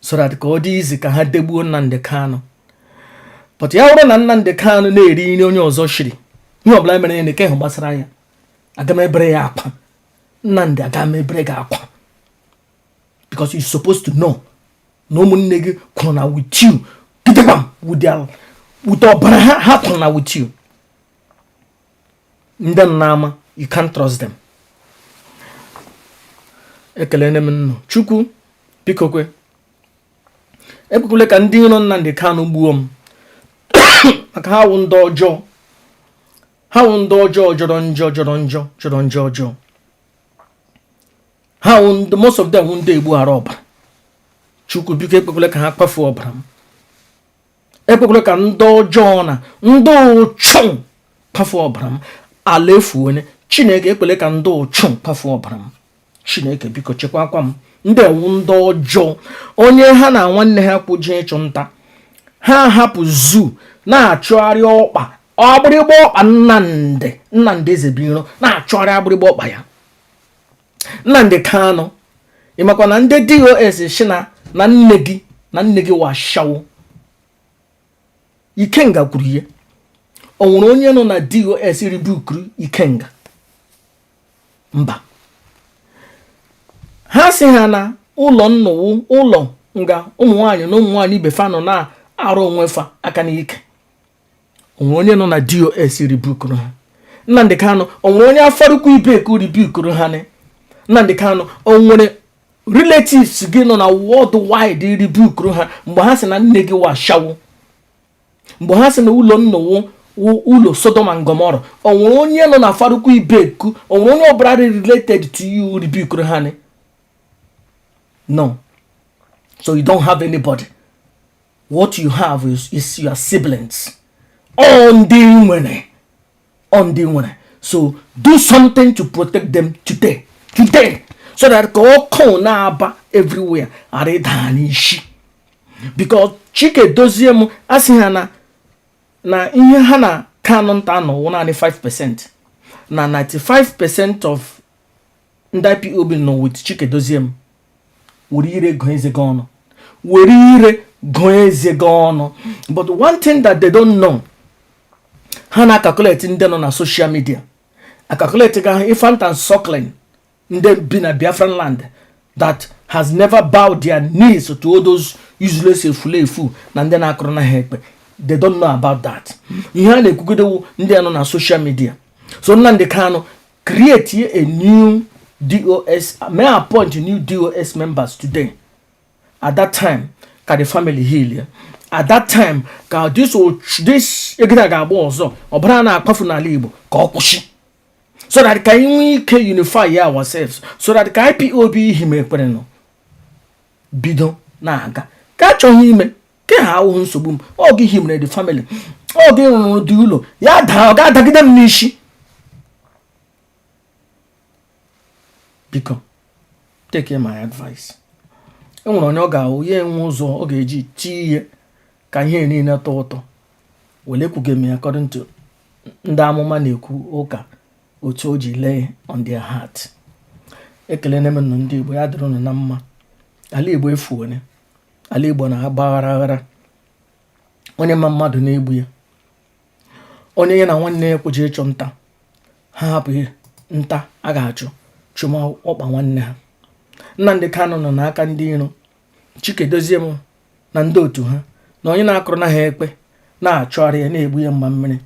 so that ka ọ dị izi ka ha degbuo Nnamdi Kanu. But ya bụrụ na Nnamdi Kanu na-eri nri onye ọzọ shiri, ihe ọbụla mere ya na eke ahụ gbasara ya, aga m ebere ya akwa. Nnamdi, aga m ebere gị akwa, because you supposed to know na ụmụnne gị kwụrụ na with you gidigbam, with ọbara ha, ha kwụrụ na with you. Ndị nọ n'ama, you can't trust them. Ekelene m nnụ. Chukwu, biko kwe, ekwekwele ka ndị iro Nnamdi Kanu gbuo m, maka ha wụ ndị ọjọọ, ha wụ ndị ọjọọ jọrọ njọ, jọrọ njọ, jọrọ njọ ọjọọ. Ha wụ ndị, most of them wụ ndị egbughara ọbara. Chukwu, biko, ekwekwele ka ha kpafuo ọbara m. Ekwekwele ka ndị ọjọọ na ndị ụchụ kpafuo ọbara m. Ala efu onye Chineke, ekwele ka ndị ụchụ kpafuo ọbara m. Chineke, biko, chekwakwa m. Ndị ewu ndị ọjọọ, onye ha na nwanne ha kwụje ịchụ nta, ha hapụ zoo na-achụgharị ọkpa, agbịrịgba ọkpa Nnamdị, Nnamdị Ezebiro, na-achụgharị agbịrịgba ọkpa ya, Nnamdị Kanụ. Ị makwa na ndị DOS si na nne gị, na nne gị washawo. Ikenga kwuru ihe o nwere onye nọ na DOS ribukuru Ikenga mba. Ha si ha na ụlọ nnụwụ, ụlọ nga ụmụ nwaanyị na ụmụ nwaanyị ibe fa nọ na-arụ onwe fa aka n'ike. O nwere onye nọ na DOS ribukuru ha? Nnamdị Kanụ, o nwere onye Afarukwu Ibeku ribukuru ha ni? Nnamdị Kanụ, o nwere relatives gị nọ na worldwide ribukuru ha mgbe ha si na nne gị washawo, mgbe ha si na ụlọ nnụwụ ụlọ Sodom and Gomorrah? O nwere onye nọ na Afarukwu Ibeku, o nwere onye ọbụla related to you ribukuru ha ni? No. So you don't have anybody. What you have is your siblings, all ndị nwere, all ndị nwere. So do something to protect them today, today, so that ka ọkụ na-aba everywhere ghara ịda n'isi, because Chike dozie m asị ha na ihe ha na Kanụ nta nọ naanị 5%, na 95% of ndị IPOB nọ with Chike dozie m. Were ire gụọ eze gị ọnụ, were ire gụọ eze gị ọnụ. But one thing that they don't know, ha na-acalculate ndị nọ na social media, acalculate ga infant and suckling, ndị bi na Biafran land that has never bowed their knees to all those useless efulefu na ndị na-akụrụ na ha ekpe. They don't know about that. Ihe a na-ekwugodewu ndị a nọ na social media. So Nnamdi Kanu, create a new DOS, may appoint new DOS members today. At that time ka the family heal ya. At that time ka this egide ga-agba ọzọ, ọbara na-akpafu n'ala Igbo ka ọ kwụsị, so that ka anyị nwee ike unify ourselves, so that ka IPOB ihime ekpere nọ bido na-aga. Ka achọghị ime ke ha awụghị nsogbu m. Ọ gị himere the family, ọ gị rụrụ dị ụlọ ya daa, ọ ga-adagide m n'isi. Biko, take my advice. E nwere onye ọ ga-ahụ ya enwe ụzọ ọ ga-eji tie ihe ka ihe niile tọọ ụtọ. Wele kwuge m ya according to ndị amụma na-ekwu ụka otu o ji lay on their heart. Ekele na nnụ ndị Igbo, ya dịrị unu na mma. Ala Igbo efuone, ala Igbo na-agba aghara aghara. Onye ma mmadụ na-egbu ya, onye ya na nwanne ya kwụji ịchụ nta, ha hapụ nta a ga-achụ chụma ọkpa nwanne ha. Nnamdi Kanu nọ n'aka ndị iro. Chike Dozie m na ndị otu ha na onye na-akụrụ na ha ekpe na-achọgharị ya, na-egbu ya mma mmiri,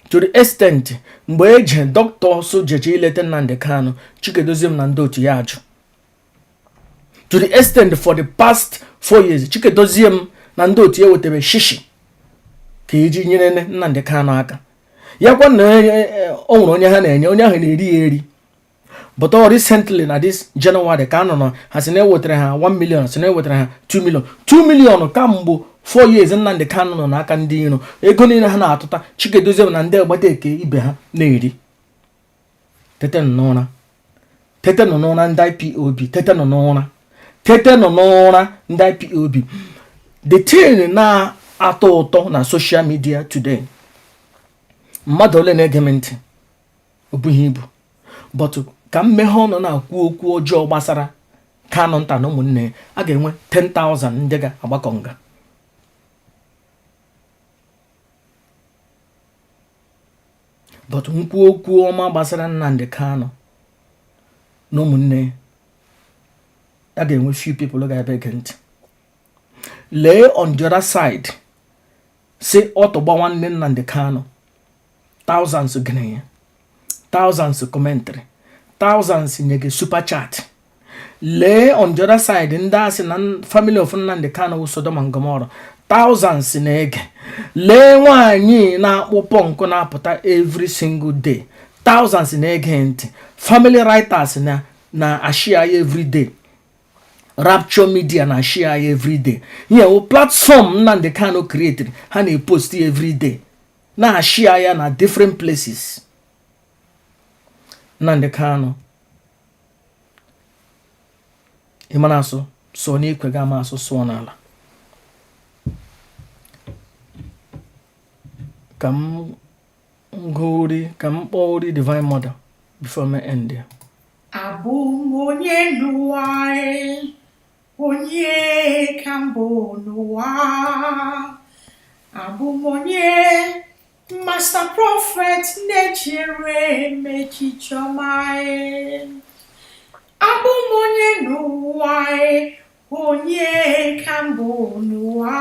to the extent mgbe eje dọkịta so jeje ileta Nnamdi Kanu, Chike Dozie m na ndị otu ya ajụ, to the extent for the past 4 years Chike Dozie m na ndị otu ya wetara shishi ka eji nyere Nnamdi Kanu aka. Ya kwa na o nwere onye ha na-enye, onye ahụ na-eri ya eri. But all recently na this January ka a nọ na ha si na ewetara ha 1 million, si na ewetara ha 2 million, 2 million kamgbe 4 years Nnamdi Kanu nọ n'aka ndị iro. Ego niile ha na-atụta, Chike Dozie na ndị agbata eke ibe ha na-eri. Tetenụ n'ụra, tetenụ n'ụra ndị IPOB, tetenụ n'ụra, tetenụ n'ụra ndị IPOB. The thing na-atọ ụtọ na social media today, mmadụ ole na-ege m ntị? Ọ bụghị ibu, but ka mmeghe ọnụ na-akwu okwu ọjọọ gbasara Kanu nta na ụmụnne ya, a ga-enwe 10,000 ndị ga-agbakọ nga. But nkwu okwu ọma gbasara Nnamdi Kanu na ụmụnne ya, a ga-enwe few people ga-ebe ege ntị. Lee on the other side, si ọtọgba nwanne Nnamdi Kanu, thousands gere ya, thousands commentary, thousands nye gị super chat. Lee on the other side, ndị asị na family of Nnamdi Kanu wụ Sodom and Gomorrah, thousands na-ege. Lee nwaanyị na-akpụ punk na-apụta every single day, thousands na-ege ntị. Family writers na ashia ya every day, Rapture Media na share ya every day. Ihe wụ platform Nnamdi Kanu created, ha na-epost ya every day, na-ashia ya na different places. Nnamdi Kanu, ị mara asụ, sụọ n'ikwe gị, ama asụ, sụọ n'ala. Ka m gụọ, ka m kpọọ ori Divine Mother before m end ya. Abụ m onye n'ụwa, onye ka mbụ n'ụwa. Abụ m onye Master Prophet na-echere m echiche ọma. Abụ m onye n'ụwa, onye ka mbụ n'ụwa.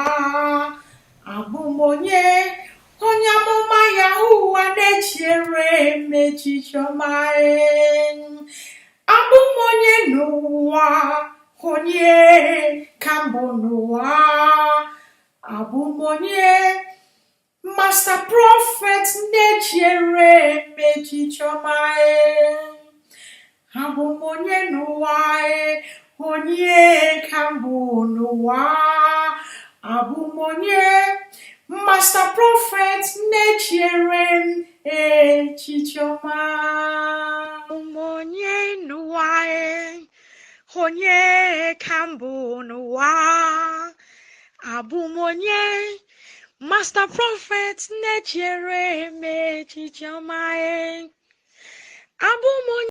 Abụ m onye onye amụma ya ụwa na-echere m echiche ọma. Abụ m onye n'ụwa, onye ka mbụ n'ụwa. Abụ m onye Master Prophet na-echere m echiche ọma. Abụ m onye n'ụwa, onye ka mbụ n'ụwa. Abụ m onye Master Prophet na-echere m echiche ọma. Abụ m onye n'ụwa, onye ka mbụ n'ụwa. Abụ m onye Master Prophet na-echere m echiche ọma. Abụ m onye